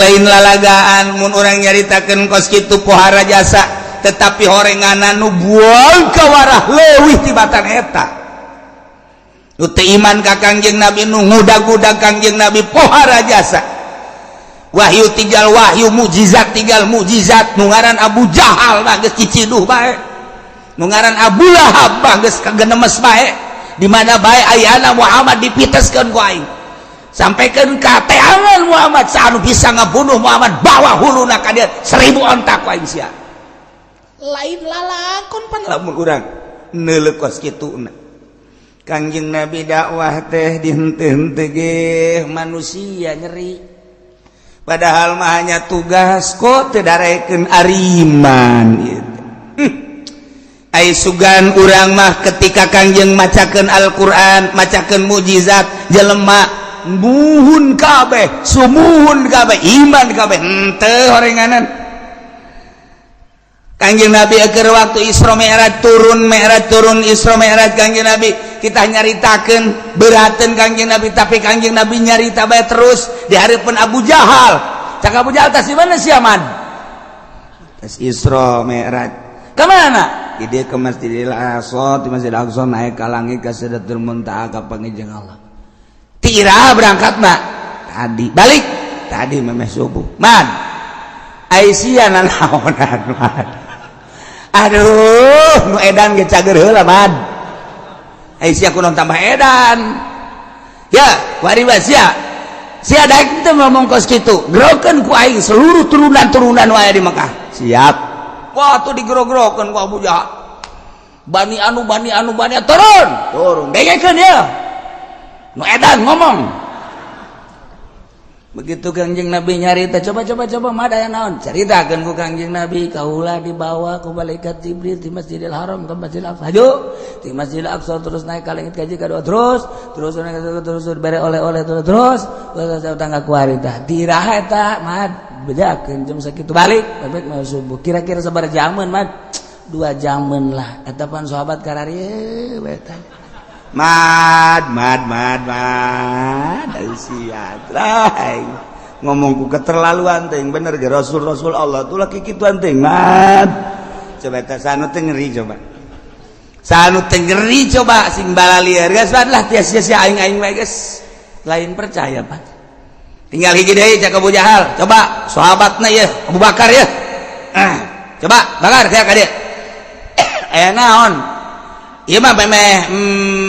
Lain lalagaan mun urang nyaritakeun kos kitu, pohara jasa, tetapi horenganan nu buang kawarah leuwih tibatan eta. Nu teu iman ka Kangjeng Nabi, nu ngudag-udag Kangjeng Nabi, pohara jasa. Wahyu tinggal wahyu, mukjizat tinggal mukjizat. Nu ngaran Abu Jahal mah geus ciciduh bae, nu ngaran Abu Lahab mah geus kagenemes bae. Di mana bae ayana Muhammad, dipiteskeun ku aing, sampaikan ka teangan Muhammad. Anu bisa ngabunuh Muhammad, bawa huluna ka dia, 1.000 onta ku aing sia. Lain lalakon pan lamun urang neuleuh kos kituna. Kangjeng Nabi dakwah teh dihenteu-henteu ge manusia nyeri, padahal mah hanya tugas, kok teu darekeun ariman gitu. Ai sugan urang mah ketika Kangjeng macakeun Al-Qur'an, macakeun mukjizat, jelema muhun kabeh, sumuhun kabeh, iman kabeh. Henteu horenganan. Kangjeng Nabi keur waktu Isra Mi'raj turun, Mi'raj turun, Isra Mi'raj, Kangjeng Nabi kita nyaritakeun berateun Kangjeng Nabi, tapi Kangjeng Nabi nyarita bae terus di hareupeun Abu Jahal. Cak Abu Jahal, "Tas di mana sia, Man?" "Tas Isra Mi'raj." "Ka mana?" "Di dieu, ke Masjidil Aqsa, di Masjid Aqsa naik ka langit, ka Sidratul Muntaha, ka panggih Allah." "Ti iraha berangkatna?" "Tadi." "Balik?" "Tadi memeh subuh." "Man, ai sia nanaonan, Man?" "Aduh, nu edan ge cager heula, Man. Ai sia kunaon tambah edan ya? Wari sia sia daek teu ngomong kos kitu, grokeun ku aing seluruh turunan-turunan wae di Mekah." "Siap." Wah, tuh digrog-grokeun ku Abu Jahal. Bani anu, bani anu, bani anu, turun turun, dengekeun ya, nu edan ngomong. Begitu Kangjeng Nabi nyarita, "Coba, coba, coba, mah aya naon?" Caritakeun ku Kangjeng Nabi, "Kaula dibawa ku malaikat Jibril di Masjidil Haram ke Masjidil Aqsa. Hayu di Masjidil Aqsa, terus naik ka langit kaji kadua, terus terus naik, terus bere oleh-oleh, terus terus terus tangga kuari. Tah ti iraha eta, Mad?" "Bejakeun jam sakitu balik, balik mau subuh." "Kira-kira sabaraha jaman, Mad?" "2 jaman lah." Eta pan sahabat kararieu eta. "Mad, mad, mad, mad, sia ngomongku keterlaluan teh bener ge. Rasul, Rasul Allah tuh laki kituan teh, Mad." Coba eta sanu teh ngeri, coba sanu teh ngeri, coba sing balalieur geus lah, tia sia aing aing wae geus lain percaya. Pak, tinggal hiji deui. Cak Abu Jahal, "Coba sahabatna ya, Abu Bakar ya. Ah, coba Bakar ka dieu, aya naon ieu mah?" Memeh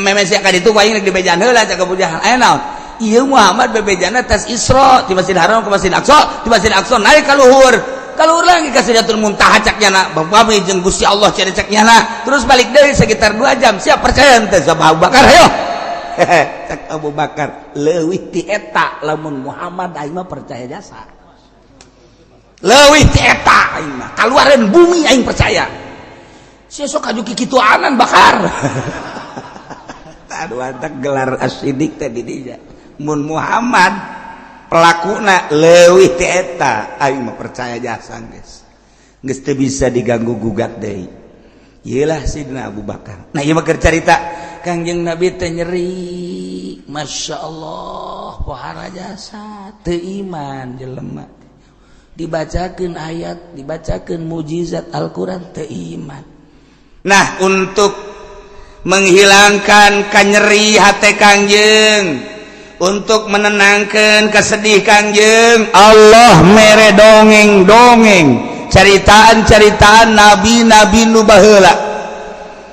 memeh sia ka ditu ku aing rek dibejaan heula. Cak Abu Jahal, "Aya naon ieu? Muhammad bebejana tas Isra di Masjid Haram ke Masjid Aqsa, di Masjid Aqsa naik ka luhur, ka luhur lagi ka Sidratul Muntaha, cak nyana bami jeung Gusti Allah cari, cak nyana, terus balik deui sekitar 2 jam. Siap percaya henteu?" Sama Abu Bakar, "Ayo." Cak Abu Bakar, "Leuwih ti eta lamun Muhammad, aing mah percaya jasa. Leuwih ti eta, aing mah kaluareun bumi aing percaya. Sia sok aju kikituanan, Bakar." Aduh, antak gelar as-Siddiq teh di dinya. Mun Muhammad pelakuna leuwih ti eta, aing mah percaya jasa geus. Geus teu bisa diganggu gugat deui. Iyalah Sidina Abu Bakar. Nah, ieu mah keur carita Kangjeng Nabi teh nyeri. Masya Allah, pohara jasa, teu iman jelema. Dibacakeun ayat, dibacakeun mujizat Al-Qur'an, teu iman. Nah, untuk menghilangkan kanyeri hati Kangjeng, untuk menenangkan kesedih Kangjeng, Allah mere dongeng-dongeng, ceritaan-ceritaan nabi-nabi nu baheula.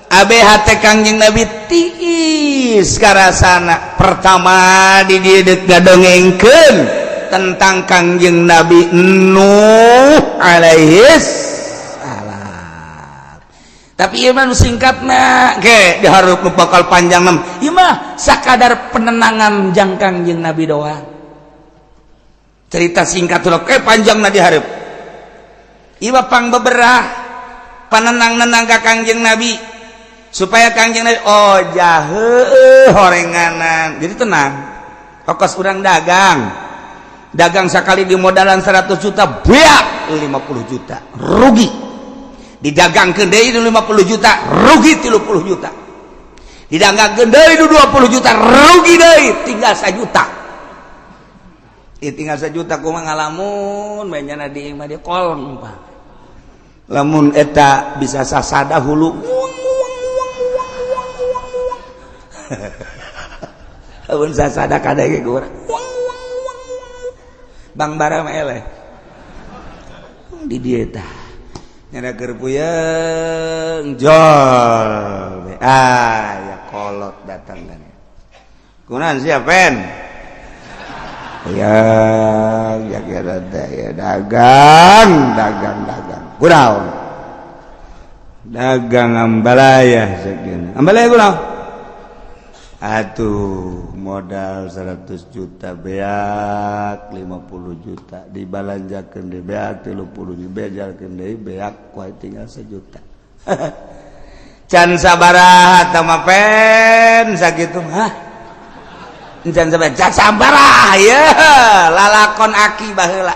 Abe hate Kangjeng Nabi tiis karasana. Pertama di dieu ngadongengkeun tentang Kangjeng Nabi Nuh alaihis salam, tapi ieu mah nu singkatna ge dihareup nu bakal panjang mah. Ieu mah sakadar penenangan jang Kangjeng Nabi doang, cerita singkat tuh eh panjang na dihareup. Ieu mah pang beberah panenang-nenang ka Kangjeng Nabi supaya Kangjeng Nabi, oh jahe horenganan, jadi tenang. Kos urang dagang, dagang sekali di modalan 100 juta, beak 50 juta rugi. Didagangkeun deui 50 juta, rugi 30 juta. Didagangkeun deui 20 juta, rugi deui, tinggal 1 juta. Ih tinggal sejuta kumaha ngalamun bae nyana di imah dia kolong pak. Lamun eta bisa sasada hulu. Lamun sasada kadege urang. Bang bara mah eleh. Di dieu tah. Nyana keur puyeng jol. Ah ya kolot datang kan. Kunaon sia pen? Ya, ya kira ya dagang, dagang, dagang. Kunaon? Dagang ambalaya sekian. Ambalaya kunaon? Atuh, modal 100 juta beak 50 juta dibalanjakeun deui beak 30 juta bejalkeun deui beak kuai tinggal 1 juta. Can sabaraha tah mah pen sakitu mah. Can sampai sabaraha ya lalakon aki baheula.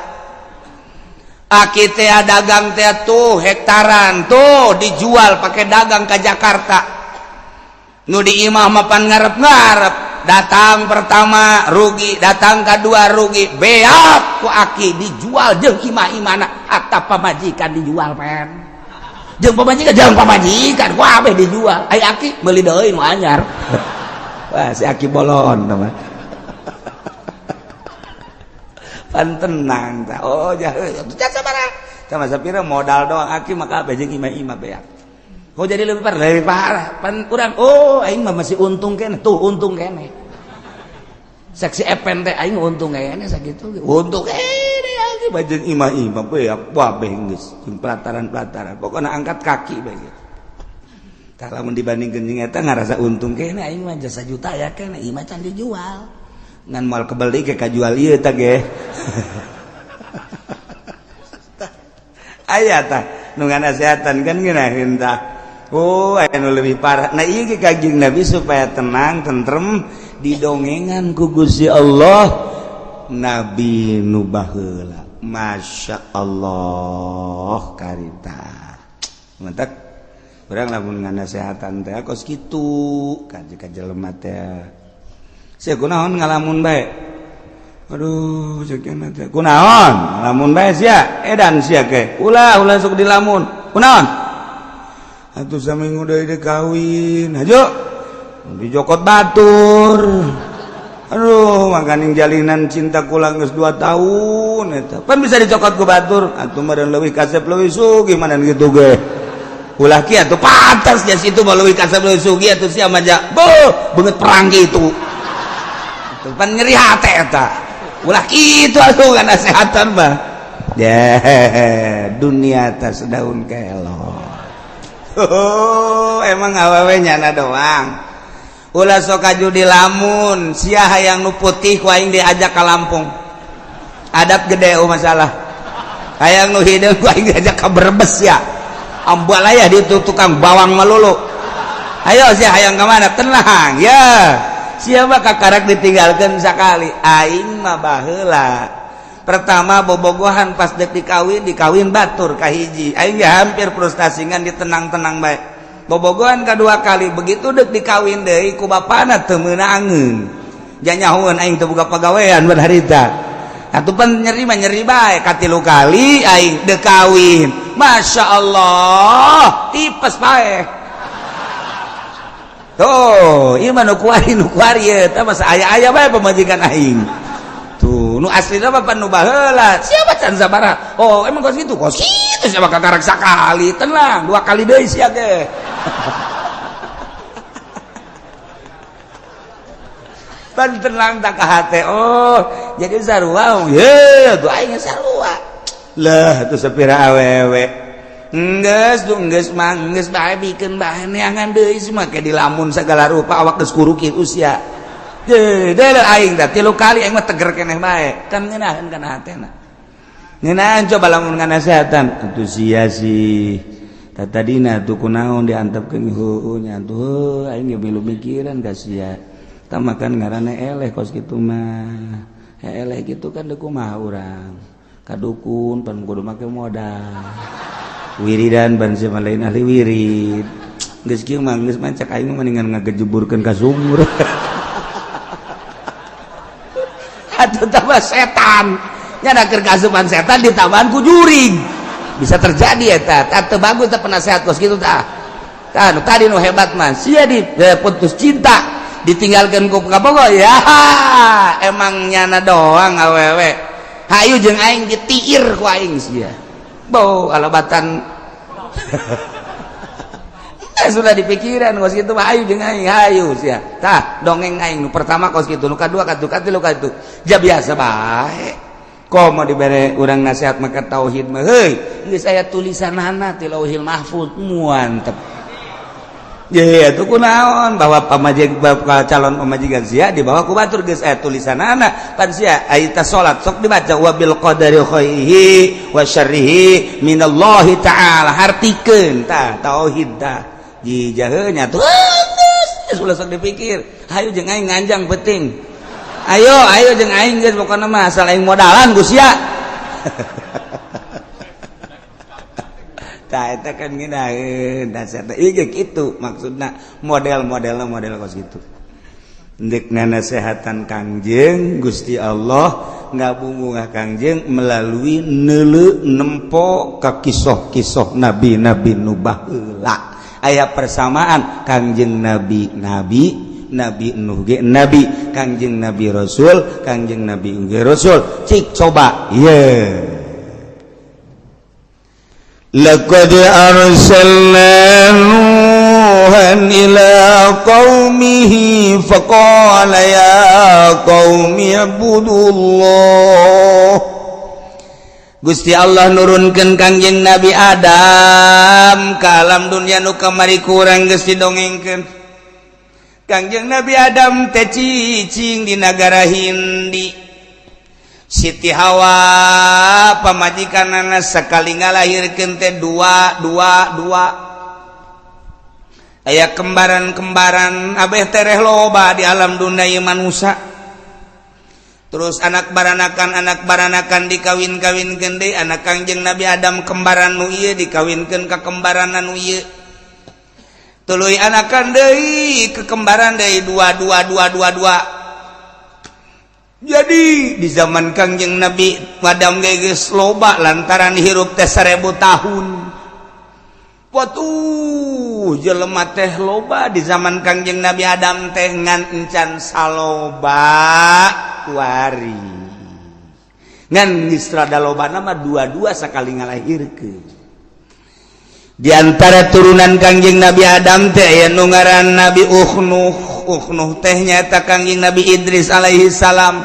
Aki teh dagang teh tuh hektaran tuh dijual pakai dagang ke Jakarta. Nu di imah mapan ngarep-ngarep, datang pertama rugi, datang kedua rugi, beak ku aki dijual jeung imah-imahna hatta pamajikan dijual pen. Jeung pamajikan ku abeh dijual. Ai aki meuli deui nu anyar. Wah, si aki bolon teman. Pan tenang ta. Oh, jauh. Jasa sabaraha. Sama sapira modal doang aki maka abeh jeung imah-imah beak. Oh jadi lebih parah, lebih parah. Pan urang, oh aing mah masih untung keneh. Tuh untung keneh. Saksi epen teh aing untung keneh sakitu. Untung keneh aki bajeng imah-imah beak kabeh geus jeung pelataran-pelataran. Pokona angkat kaki bae gitu. Kalau dibandingkeun jeung eta ngarasa untung keneh aing mah jasa juta ya keneh imah can dijual. Ngan moal kebeli ke kajual ieu tah ge. Aya tah nu nganasehatan kan ngeunaheun tah. Oh, aya nu leuwih parah. Nah ieu ge Kanjeng Nabi supaya tenang, tentrem didongengan ku Gusti Allah Nabi nu baheula. Masya Allah karita. Mantak urang lamun nganasehatan teh kos kitu ka jelema teh. Sia kunaon ngalamun bae? Aduh, ceuk teh. Kunaon? Ngalamun bae sia? Edan sia ke. Ulah ulah sok dilamun. Kunaon? Atuh saminggu deui deui kawin. Hajo. Dijokot batur. Aduh, makaning jalinan cinta kula geus 2 tahun eta. Pan bisa dicokot ku batur. Atuh meureun leuwih kasep leuwih sugih mana kitu ge. Ulah kieu atuh pantas nya situ mah leuwih kasep leuwih sugih atuh sia mah ja. Beuh, beungeut perang kitu. Atuh pan nyeri hate eta. Ulah kitu atuh nganasehatan mah. Ya, dunia atas daun kelor. Oh, emang awewe nyana doang. Ulah sok kaju di lamun, sia hayang nu putih ku aing diajak ka Lampung. Adat gede oh masalah. Hayang nu hideung ku aing diajak ka Brebes ya. Ambalaya di tukang bawang melulu. Ayo sia hayang ka mana? Tenang ya. Sia mah kakarak ditinggalkeun sakali. Aing mah baheula. Pertama bobogohan pas dek dikawin, dikawin batur kahiji. Aing ge hampir frustasi ngan ditenang-tenang bae. Bobogohan kedua kali begitu dek dikawin deui ku bapana teu meunangeun. Janyahoeun aing teu boga pagawean ban harita. Atuh pan nyeri mah nyeri bae katilu kali aing dek kawin. Masya Allah, tipes bae. Tuh, ieu mah nu kuari eta mah aya-aya bae pamajikan aing. Tuh, nu aslina mah pan nu baheula. Siapa can sabaraha? Oh, emang kos kitu? Kos kitu siapa kakarak sakali. Tenang, 2 kali deui sia ge. Pan tenang tak ka hate. Oh, jadi sarua. Ye, tuh aing sarua. Lah, tuh sapira awewe. Enggeus, tuh enggeus mah enggeus bae bikeun bae neangan deui semua ke dilamun segala rupa awak geus kuruki usia. Deh, aing teh 3 kali aing mah teger keneh bae. Kan ngeunaheun kana hatena. Ngeunaheun coba lamun nganasehatan. Atuh sia sih. Tah tadina tuh kunaon diantepkeun heueuh nya atuh aing ge milu mikiran ka sia. Tah makan ngaranna eleh kos kitu mah. Eleh kitu kan deuk kumaha urang. Ka dukun pan kudu make modal. Wiridan ban sia mah lain ahli wirid. Geus kieu mah geus mancak aing mah mendingan ngagejeburkeun ka sumur. Atuh tambah setan. Nya keur kaasupan setan ditambahan ku jurig. Bisa terjadi eta. Teu bagus teh penasehat kos kitu tah. Tah nu tadi nu hebat mah sia di putus cinta ditinggalkan ku kabogoh ya emang nyana doang awewe. Hayu jeung aing ditiir ku aing sia. Bau alabatan. Sudah dipikiran kos kitu mah hayu jeung aing hayu sia. Tah dongeng aing nu pertama kos kitu, nu kadua katu katilu katu. Ja biasa bae. Komo dibere urang nasihat maka tauhid mah heuy geus aya tulisanana ti Lauhil Mahfuz mantep. Ya itu kunaon bahwa pamajik calon pamajikan sia dibawa ku batur geus aya tulisanana pan sia aya salat sok dibaca wabil qadari khairihi wa syarrihi minallahi ta'ala hartikeun tah tauhid tah jijaheunya tuh geus ulah sok dipikir hayu jeung aing nganjang penting ayo ayo jeung aing geus pokona mah asal aing modalan ku sia. Tah eta kan ngeunaheun nasihat ieu ge kitu maksudna model-modelna model kos kitu. Ndek nasehatan Kangjeng Gusti Allah ngabungah Kangjeng melalui neuleu nempo ka kisoh-kisoh nabi-nabi nu baheula. Aya persamaan Kangjeng Nabi nabi, Nabi Nuh ge nabi, Kangjeng Nabi Rasul, Kangjeng Nabi ge Rasul. Cik coba ye. Laqad arsalna Nuhan ila qaumihi faqala ya qaumi ibudullah. Gusti Allah nurunkeun Kangjeng Nabi Adam ka alam dunia nu kamari kurang geus didongengkeun. Kangjeng Nabi Adam teh cicing di nagara Hindi. Siti Hawa pamajikanana sekali ngalahirkeun teh dua dua dua. Aya kembaran-kembaran abeh tereh loba di alam dunia ieu manusia. Terus anak baranakan dikawin-kawinkeun deui anak Kangjeng Nabi Adam kembaran nu ieu dikawinkeun ka kembaran nu ieu. Tuluy anakan deui ke kembaran deui dua dua dua dua dua. Jadi di zaman Kangjeng Nabi Adam geus loba lantaran hirup teh 1000 tahun. Watuh jelema teh loba di zaman Kangjeng Nabi Adam teh ngan encan saloba kuari. Ngan geus rada lobana mah dua-dua sakali ngalahirkeun. Di antara turunan Kangjeng Nabi Adam teh aya nu ngaran Nabi Ukhnuh. Ukhnuh teh nyaeta Kangjeng Nabi Idris alaihi salam.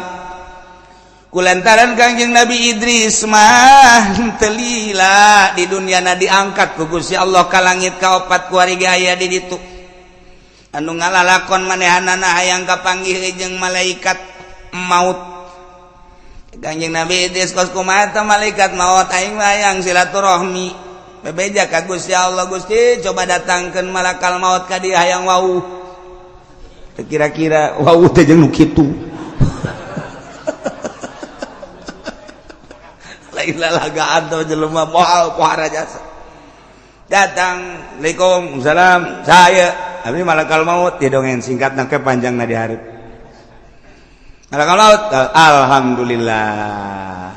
Kulantaran Kangjeng Nabi Idris mah teu lila di dunyana diangkat ku Gusti Allah ka langit kaopat kuari ge aya di ditu. Anu ngalalakon manehanana hayang kapanggih jeung malaikat maut. Kangjeng Nabi Idris kos kumaha teh malaikat maut aing mah hayang silaturahmi. Bebeja ka Gusti Allah, Gusti coba datangkeun malakal maut ka dieu hayang wau. Kira-kira wau teh jeung nu kitu. Lain lalagaan teh jelema moal pohara jasa. Datang, Assalamualaikum, salam, saya abdi malakal maut dia dongeng singkat ke panjangna di hareup. Malakal maut, alhamdulillah.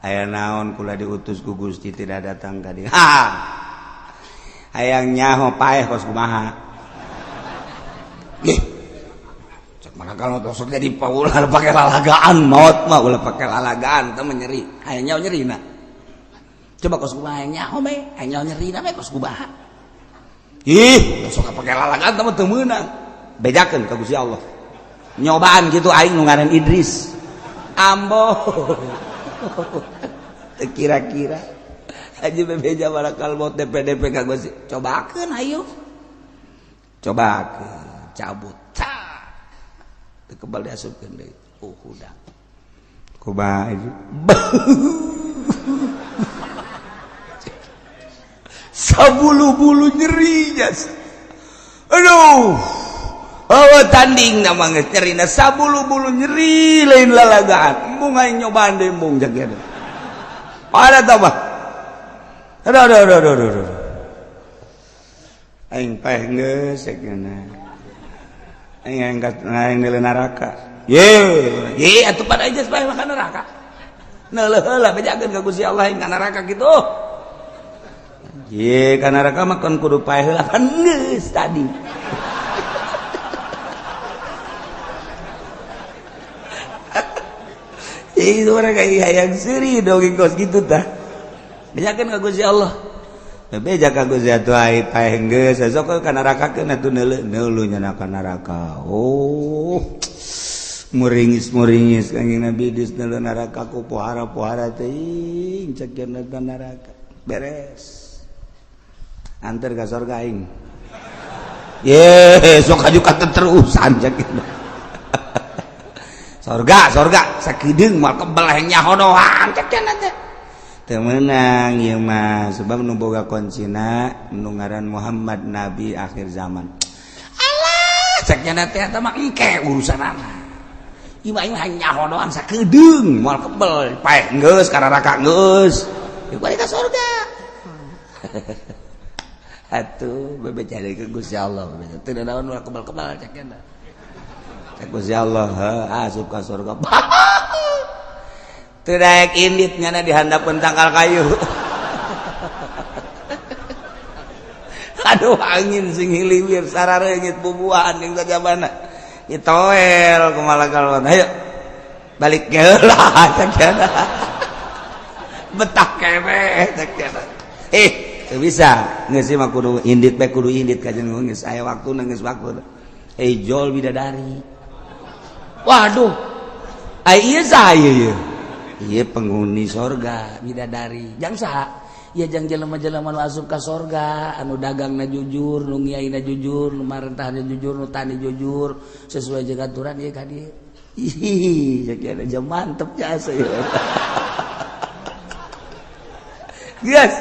Aya naon kula diutus ku Gusti tidak datang ka dieu. Ha. Hayang nyaho paeh kos kumaha. Ih. Cek malakal maut sok jadi paulah pake lalagaan maut mah ulah pake lalagaan teh nyeri. Hayang nyaho nyerina. Coba kos kumaha hayang nyaho bae, hayang nyaho nyerina bae kos kumaha. Ih, sok pake lalagaan teh mah teu meunang. Bejakeun ka Gusti Allah. Nyobaan gitu aing nu ngaran Idris. Ambo. Kira-kira aja bebeja malakal maut DPDP ka Gusti. Cobakeun ayo. Cobakeun, cabut. Teu kebal diasupkeun deui. Oh, udah. Kumaha itu? Sabulu-bulu nyeri jas. Aduh. Oh, tanding nama geus nyerina sabulu-bulu nyeri lain lalagaan. Embung aing nyobaan deui embung jaga. Ada tambah. Aduh aduh aduh aduh aduh. Aing paeh geus cenah. Aing angkat aing di neraka. Ye, ye atuh pada aja supaya makan neraka. Neuleuh heula bejakeun ka Gusti Allah ka neraka kitu. Ye, ka neraka mah kan kudu paeh heula kan geus tadi. Itu mereka hayang seuri dongeng kos kitu tah. Bejakeun ka Gusti Allah. Beja ka Gusti atuh ai paeh geus sok ka neraka keun atuh neuleuh neuleuh nya ka neraka. Oh. Muringis-muringis Kangjeng Nabi Idris neuleuh neraka ku pohara-pohara teuing cek cenah neraka. Beres. Anter ka sorga aing. Ye, sok aju katerusan cek. Sorga, sorga sakedeung moal kebel hayang nyaho doang cek cenah teh. Teu meunang ieu mah sebab nu boga kuncina nu ngaran Muhammad nabi akhir zaman. Alah, cek cenah teh eta mah engke urusanana. Ieu mah aing nyaho doang sakedeung moal kebel paeh geus ka neraka geus. Ieu balik ka sorga. Atuh bebe cari ke Gusti Allah bebe. Teu naon moal kebel-kebel cek cenah. Cek Gusti Allah, asup ka surga. Teu daek indit nyana di handapeun tangkal kayu. Aduh angin sing hiliwir sarareungit bubuahan jeung sajabana. Ditoel kumaha kalon. Ayo balik geula cek cenah. Betah keneh cek cenah. Teu bisa. Geus mah kudu indit bae kudu indit ka jeung geus aya waktuna geus waktu. Jol bidadari. Waduh. Ai ieu saha ieu? Ieu penghuni sorga bidadari. Jang saha? Ieu jang jelema-jelema nu asup ka sorga, anu dagangna jujur, nu ngiaina jujur, nu marentahna jujur, nu tani jujur, sesuai jeung aturan ieu ka dieu. Ih, sakieu aja mantep jasa ieu. Geus.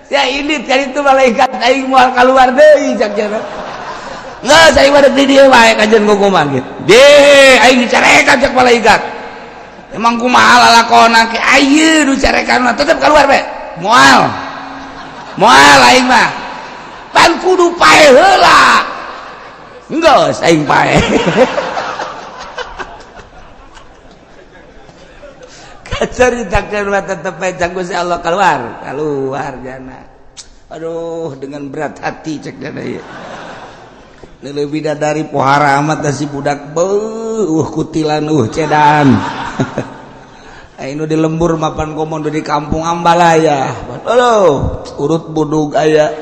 Ya ini kali itu malaikat aing moal kaluar deui cak cenah. Nggak, saya mah di dieu wae kajian kumaha gitu. Deh, aing dicarekan cek malaikat. Emang kumaha lalakona ke ayeuna nu carekan mah tetep keluar bae. Moal. Moal aing mah. Pan kudu pae heula. Geus aing pae. Kacaritakeun mah tetep bae cak Gusti Allah keluar. Keluar jana. Aduh, dengan berat hati cek dana ieu. Lebih dari pohara amat si budak beuh kutilan cedan. Ayo di lembur mapan komodo di kampung Ambalaya. Aduh, urut budug aya,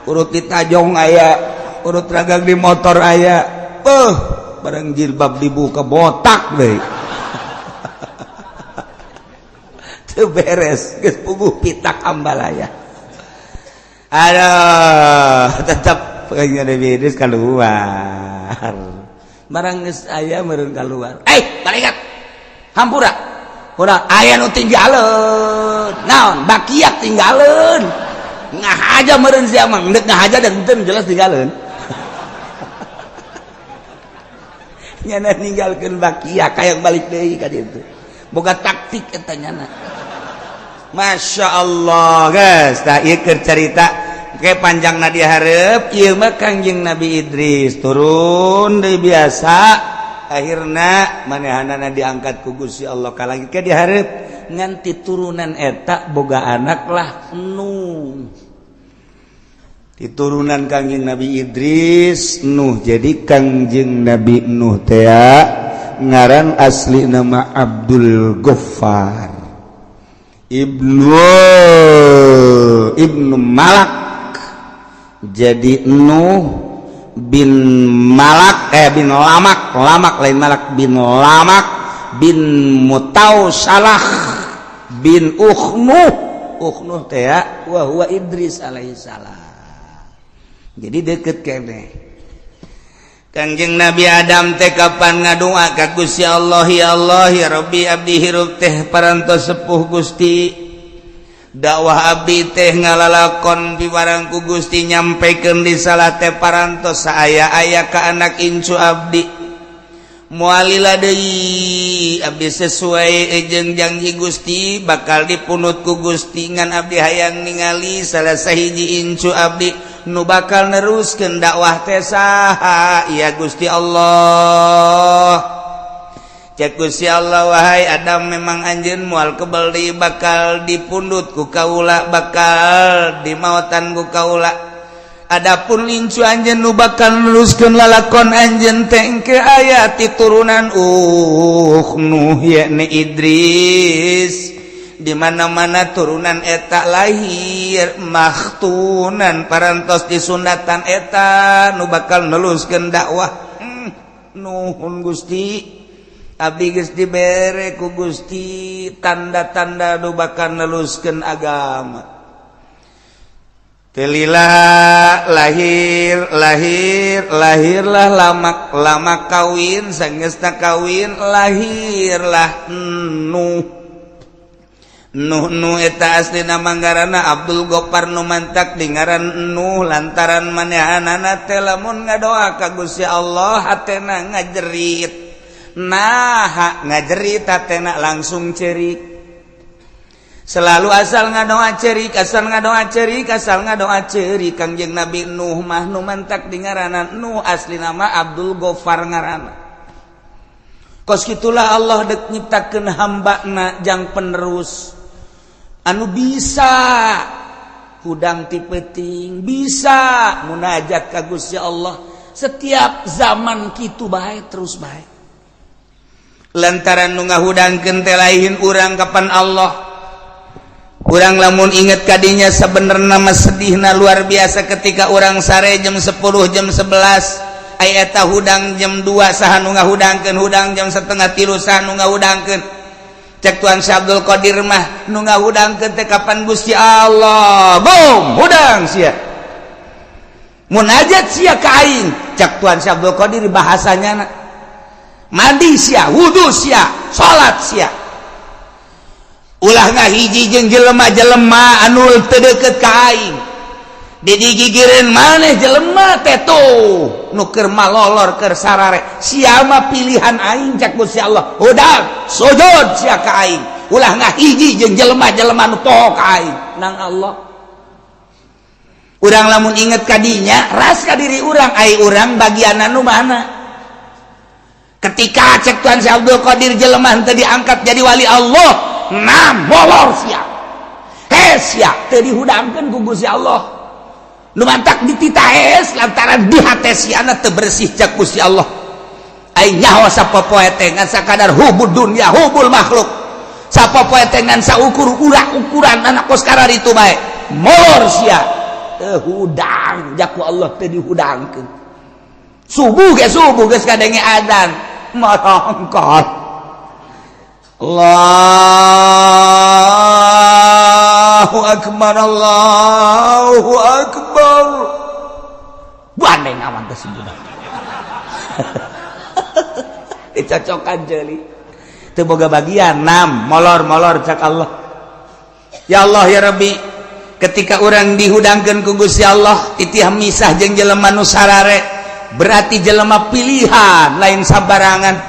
urut di tajong aya, urut ragang di motor aya. Beuh, barang jilbab dibuka botak deui. Teu beres, geus puguh pitak Ambalaya. Aduh, tetap pokoknya Nabi Idris keluar. Barang geus aya meureun keluar. Malaikat. Hampura. Urang aya nu tinggaleun. Naon? Bakiak tinggaleun. Ngahaja meureun sia mah, endek ngahaja da henteu jelas tinggaleun. Nyana ninggalkeun bakiak hayang balik deui ka ditu. Boga taktik eta nyana. Masya Allah, guys. Tah ieu keur carita oke panjang na dihareup ieu mah Kangjeng Nabi Idris turun deui biasa akhirna manehanana diangkat ku Gusti Allah ka langit ke dihareup nganti turunan eta boga anak lah Nuh. Diturunan Kangjeng Nabi Idris Nuh. Jadi Kangjeng Nabi Nuh teh ngaran asli nama Abdul Ghaffar Ibnu Malak. Jadi Nuh bin Malak bin Lamak, Lamak lain Malak, bin Lamak bin Mutausalah bin Ukhnuh. Ukhnuh teh wa huwa Idris alaihi salam. Jadi deket keneh. Kangjeng Nabi Adam teh kapan ngadua ka Gusti Allah, ya Allah ya Rabbi abdi hirup teh parantos sepuh Gusti. Dakwah abdi teh ngalalakon piwarang ku Gusti nyampaikan di salah teh parantos saaya-aya ka anak incu abdi. Mualila deui abdi sesuai jeung janji Gusti bakal dipunut ku Gusti ngan abdi hayang ningali salah sahiji incu abdi nu bakal neruskeun dakwah teh saha ya Gusti Allah. Cek Gusti Allah, wahai Adam, memang anjeun moal kebel deui, bakal dipundut ku kaula, bakal dimautan ku kaula. Adapun lincu anjeun nu bakal neruskeun lalakon anjeun teh engke aya ti turunan Nuh, yakni Idris. Di mana-mana turunan eta lahir makhtunan, parantos disunatan, eta nu bakal neluskeun dakwah. Nuhun Gusti, abdi geus dibere ku Gusti tanda-tanda nu bakal neluskeun agama. Teu lila lahir lahir lahirlah Lamak. Lamak kawin, sangesna kawin lahirlah Nuh. Nuh, Nuh eta asli nama ngaranna Abdul Gopar, nu mantak di ngaran Nuh lantaran manehanana teh lamun ngadoa ka Gusti Allah hatena ngajerit. Nah, ngajerit hatena langsung cerik. Selalu asal ngadoa cerik, asal ngadoa cerik, asal ngadoa cerik. Kangjeng Nabi Nuh mah nu mantak di ngaranan Nuh, asli nama Abdul Gofar ngaranna. Kos kitulah Allah dek nyiptakeun hambana jang penerus anu bisa hudang ti peuting, bisa munajat ka Gusti Allah setiap zaman, kitu bae terus bae. Lantaran nu ngahudangkeun teh lain urang, kapan Allah. Urang lamun inget kadinya sebenarnya mah sedihna luar biasa ketika urang sare jam 10, jam 11, aya eta hudang jam 2, saha nu ngahudangkeun? Hudang jam 2.30, saha nu ngahudangkeun? Cek Tuan Syekh Abdul Qadir mah nu ngahudangkeun teh kapan Gusti Allah. Bom hudang sia, munajat sia ka aing, cek Tuan Syekh Abdul Qadir bahasanya. Mandi sia, wudu sia, salat sia, ulah ngahiji jeung jelema-jelema anu teu deukeut ka aing. Digigireun maneh jelema teh tuh nu keur malolor, keur sarare, sia mah pilihan aing, cek Gusti Allah. Hudang, sujud sia ka aing, ulah ngahiji jeung jelema-jelema nu poho ka aing. Nang Allah, urang lamun inget kadinya ras ka diri urang, ai urang bagian anu mana? Ketika cek Tuhan Syekh Abdul Qadir jelema teu diangkat jadi wali Allah, nah molor sia, hes sia, teu dihudangkeun ku Gusti Allah. Nu mantak dititahes lantaran di hate siana teu bersih, cek Gusti Allah. Ai nyaho sapopoe teh ngan sakadar hubud dunya, hubul makhluk. Sapopoe teh ngan saukur urak ukuran anak kos itu bae. Molor sia, teu hudang jaku Allah, teu dihudangkeun. Subuh ge, subuh geus kadenge adzan marongkot, Allahu akbar, Allahu akbar, bandeng awan teh budak dicocokan jeli teu boga bagian. Nam molor molor, cak Allah. Ya Allah, ya Rabbi, ketika orang dihudangkeun ku Gusti Allah titih misah jeung jelema nu sarare, berarti jelema pilihan, lain sabarangan.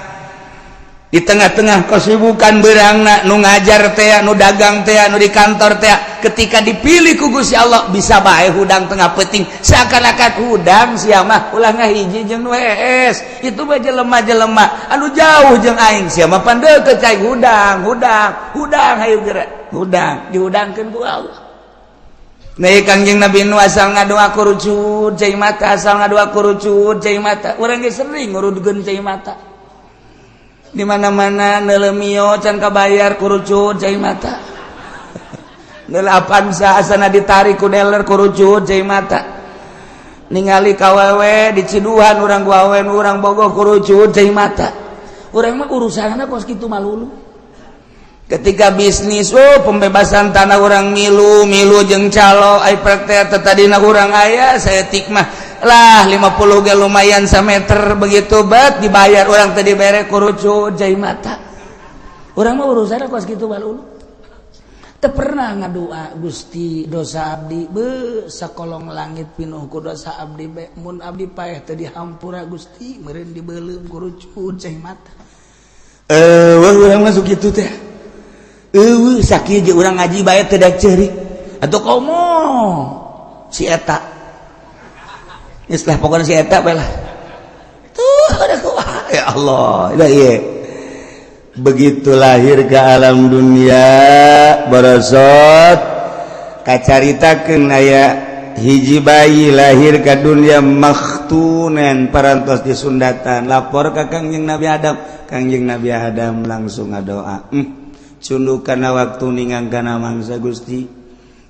Di tengah-tengah kesibukan berangna, nu ngajar teh, nu dagang teh, nu di kantor teh, ketika dipilih ku Gusti Allah bisa bae hudang tengah peuting, seakan-akan hudang sia mah ulah ngahiji jeung nu hees, itu mah jelema-jelema anu jauh jeung aing, sia mah pan deukeut cai. Hudang, hudang, hudang, hayu geura hudang, dihudangkeun ku Allah. Nah, Kangjeng Nabi nu asal ngadoa kurucut cai mata, asal ngadoa kurucut cai mata. Urang ge sering ngurudkeun cai mata. Di mana-mana neuleum Mio can kabayar, kurucut cai mata. Neuleuh Avanza asana ditarik ku dealer, kurucut cai mata. Ningali kawewe diciduhan urang ku awewe urang bogoh, kurucut cai mata. Urang mah urusanna kos kitu malulu. Ketika bisnis, oh, pembebasan tanah orang milu milu jeung calo, ai praktek tadina urang aya saya tikmah lah 50 ge lumayan sameter. Begitu bet dibayar orang tadi bere, kurucut cai mata. Urang mah urusanna kos kitu malulu. Teu pernah ngadoa, Gusti, dosa abdi be sakolong langit pinuh ku dosa abdi be, mun abdi paeh teu dihampura Gusti, meureun dibeuleum, kurucut cai mata. Eh, urang masuk kitu teh. Eueuh, sakieu je urang ngaji bae teu daek ceurik atuh, komo si eta. Geus lah, pokona si eta bae lah. Tuh ada kumaha, ya Allah, da ieu. Begitu lahir ke alam dunia, borosot kacaritakeun aya hiji bayi lahir ke dunia makhtunan, parantos disundatan. Lapor ke Kangjeng Nabi Adam. Kangjeng Nabi Adam langsung ngadoa, cunduk kana waktu ningang kana mangsa. Gusti,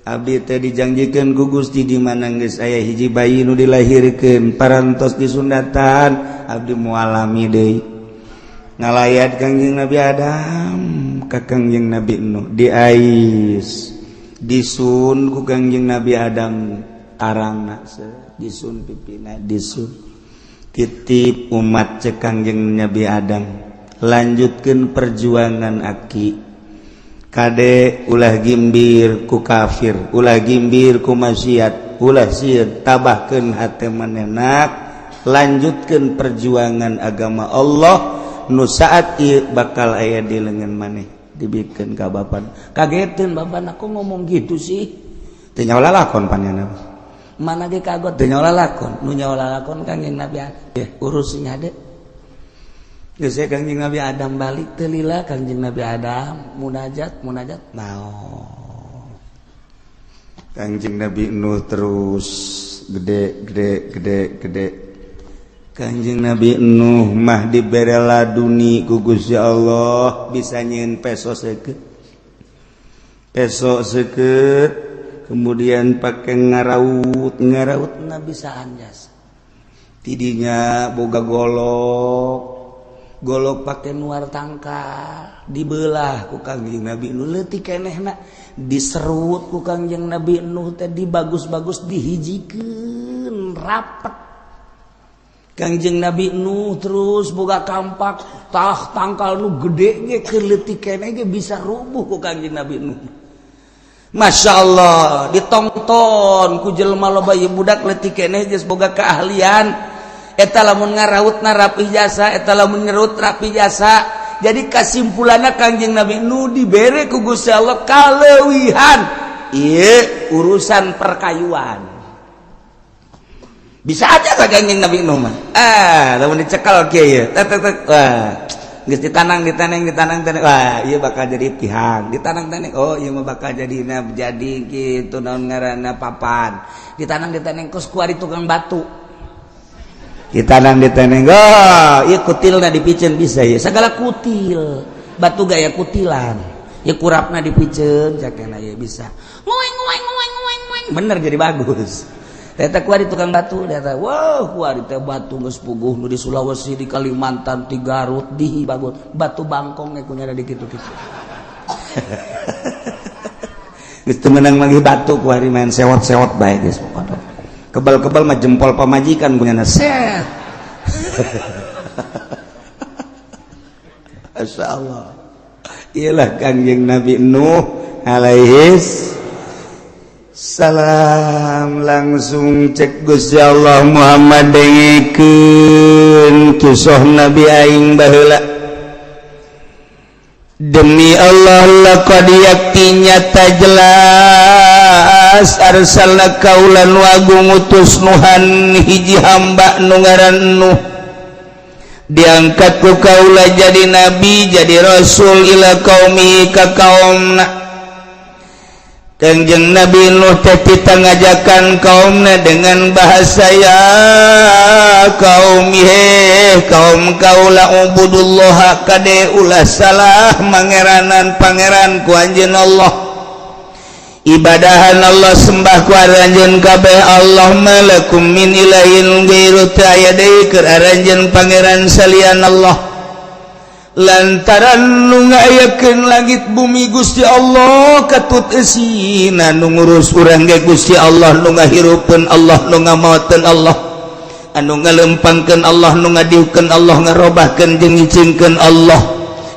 abdi teh dijanjikan ku Gusti, di mana geus aya hiji bayi nu dilahirkeun parantos disundatan, abdi moal lami deui. Ngalayat Kangjeng Nabi Adam ka Kangjeng Nabi Nuh, diais, disun ku Kangjeng Nabi Adam tarangna, disun pipina, disun. "Titip umat," cek Kangjeng Nabi Adam, "lanjutkan perjuangan aki. Kade, ulah gimbir ku kafir, ulah gimbir ku maksiat, ulah sieun, tabahkeun hate manehna, lanjutkan perjuangan agama Allah nu saat ieu bakal aya di lengan maneh." Dibikeun ka bapak. Kagetin bapak, aku ngomong gitu sih. Teu nyaho lalakon panjana mana ge kagot, teu nyaho lalakon. Nu nyaho lalakon Kangjeng Nabi Adam. Ya, urus sing hade. Geus, Kangjeng Nabi Adam balik. Teu lila Kangjeng Nabi Adam munajat, munajat naon. Kangjeng Nabi Nuh terus gede, gede, gede, gede. Kanjeng Nabi Nuh mah dibere laduni ku Gusti Allah, bisa nyieun peso seukeut, peso seukeut, kemudian pakai ngaraut, ngaraut na bisa anjas. Tidinya boga golok, golok pakai nuar tangkal, dibelah ku Kangjeng Nabi Nuh leutik kenehna, diserut ku Kangjeng Nabi Nuh teh, dibagus-bagus, dihijikeun rapet. Kangjeng Nabi Nuh terus boga kampak, tah tangkal nu gede ge, keur leutik keneh ge bisa rubuh ku Kangjeng Nabi Nuh. Masya Allah, ditonton ku jelema loba. Ieu budak leutik keneh geus boga keahlian eta, lamun ngaraut na rapi jasa, eta lamun ngerut rapi jasa. Jadi kesimpulannya, Kangjeng Nabi Nuh dibere ku Gusti Allah kaleuwihan ieu urusan perkayuan. Bisa aja ka Kangjeng Nabi Nuh mah. Ah, lamun dicekal kieu ieu, tek tek tek, wah, geus ditanang, ditaneng, ditanang, taneng, wah, ieu bakal jadi tihang. Ditanang taneng, oh, ieu mah bakal jadi jadi gitu, naon ngaranna, papan. Ditanang, ditaneng, kos kuari tukang batu. Ditanang, ditaneng, oh, ieu kutilna dipiceun bisa ya, segala kutil batu gaya kutilan ya, kurapna dipiceun cakena ya bisa ngueng ngueng ngueng ngueng ngueng, bener jadi bagus. Eta kuari tukang batu eta. Wow, kuari teh batu geus puguh nu di Sulawesi, di Kalimantan, di Garut, di bagus batu bangkong ge kunyana di kitu-kitu. Geus teu meunang manggih batu kuari, main sewot-sewot bae geus pokona. Kebal-kebal mah jempol pamajikan kunyana set. Masya Allah. Iyalah Kangjeng Nabi Nuh alaihis salam. Langsung cek Gusti Allah, "Muhammad, dengekeun kisah Nabi aing baheula. Demi Allah, laqad, yakti nyata jelas, arsalna, kaula nu agung ngutus, nuhan hiji hamba nu ngaran Nuh, diangkat ku kaula jadi nabi, jadi rasul, ila qaumi, ka kaumna." Kangjeng Nabi Nuh teh tita ngajakan kaumna dengan bahasa, "Ya kaum, he kaum kaula, ubudullah, kade ulah salah mangeranan pangeran ku anjeun Allah, ibadahan Allah, sembah ku aranjeun kabeh Allah. Malakum min ilahin ghairu, teu aya deui keur aranjeun pangeran salian Allah, lantaran nu ngayakeun langit bumi Gusti Allah, katut eusina, nu ngurus urang ge Gusti Allah, nu ngahirupeun Allah, nu ngamaoteun Allah, anu ngalempangkeun Allah, nu ngadiukeun Allah, ngarobahkeun jeung ngicingkeun Allah,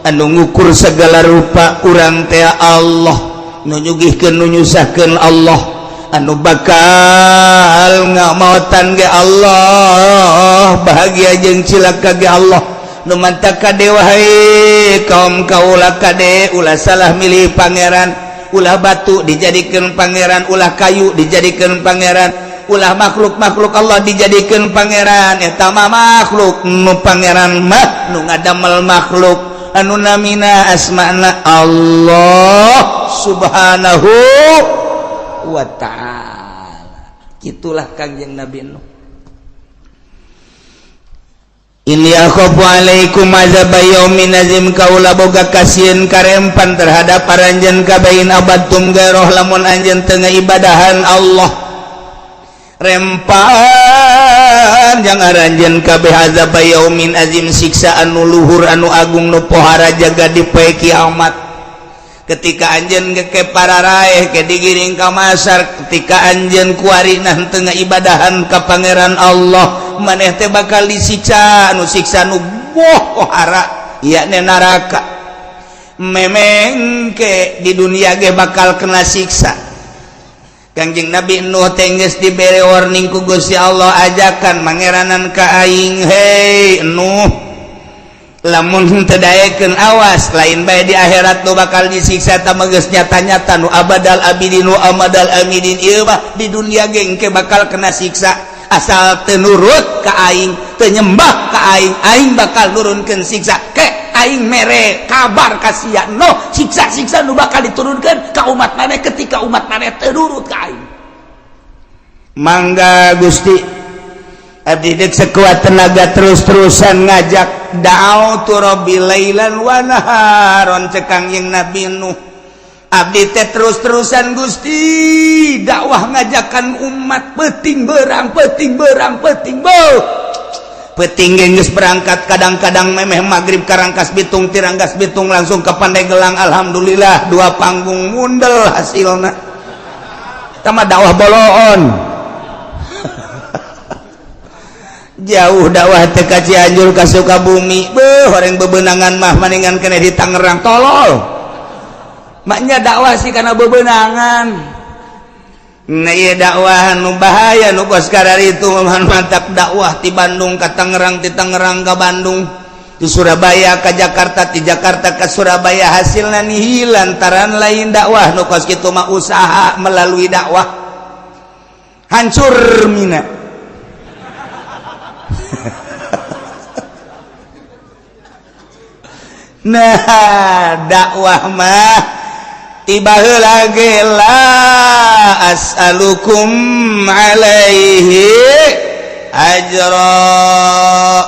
anu ngukur segala rupa urang teh Allah, nu nyugihkeun, nu nyusahkeun Allah, anu bakal ngamaotan ge Allah, bahagia jeung cilaka ge Allah. Nu mantak kade, wahai kaum kaula, kade ulah salah milih pangeran. Ulah batu dijadikan pangeran, ulah kayu dijadikan pangeran, ulah makhluk-makhluk Allah dijadikan pangeran. Eta mah makhluk. Nu pangeran mah nu ngadamel makhluk. anu namina asmana Allah Subhanahu wa ta'ala. Itulah Kangjeng Nabi Nuh. Inni akhafu alaikum azaba yaumin azim, kaula boga kasieun karempan terhadap aranjeun kabeh in abadtum gairoh lamun anjeun teu ngaibadahan Allah. Rempan jang aranjeun kabeh azaba yaumin azim, siksa anu luhur anu agung nu pohara jaga di poe kiamat. Ketika anjeun ke pararaeh ke digiring ka masar, ketika anjeun kuarina teu ngaibadahan ka Pangeran Allah, maneh teh bakal disiksa anu siksa nu pohara yakni neraka. Memengke di dunia ge bakal kena siksa. Kangjeng Nabi Nuh teh geus dibere warning ku Gusti Allah, ajakan mangeranan ka aing, hei Nuh, lamun teu daekeun awas lain bae di akhirat nu bakal disiksa, tah geus nyata-nyata nu abadal abidin nu amadal amidin, ieu mah di dunia ge engke bakal kena siksa. Asal teu nurut ka aing, teu nyembah ka aing, aing bakal nurunkeun siksa. Ke aing mere kabar ka sia no siksa-siksa nu bakal diturunkeun ka umat maneh ketika umat maneh teu nurut ka aing. Mangga Gusti, abdi dek sekuat tenaga terus-terusan ngajak, da'autu rabbi lailan wa naharon, cek Kangjeng Nabi Nuh, abdi teh terus-terusan Gusti dakwah ngajakan umat peting berang peting berang peting beuh peting geus berangkat, kadang-kadang memeh maghrib ka Rangkasbitung, ti Rangkasbitung langsung ke Pandeglang, alhamdulillah dua panggung mundel hasilna. Tama dakwah boloon jauh dakwah teh ka Cianjur ka Sukabumi, beuh horeng bebenangan mah maningan kene di Tangerang, tolol maknya dakwah sih karena bebenangan. Nah iya dakwah nu bahaya nu kos itu mantap dakwah di Bandung ke Tangerang, di Tangerang ke Bandung, di Surabaya ke Jakarta, di Jakarta ke Surabaya, hasilnya nihil lantaran lain dakwah nu kos kitu mah usaha melalui dakwah hancur mina. Nah dakwah mah tiba heula ge la as'alukum alaihi ajra,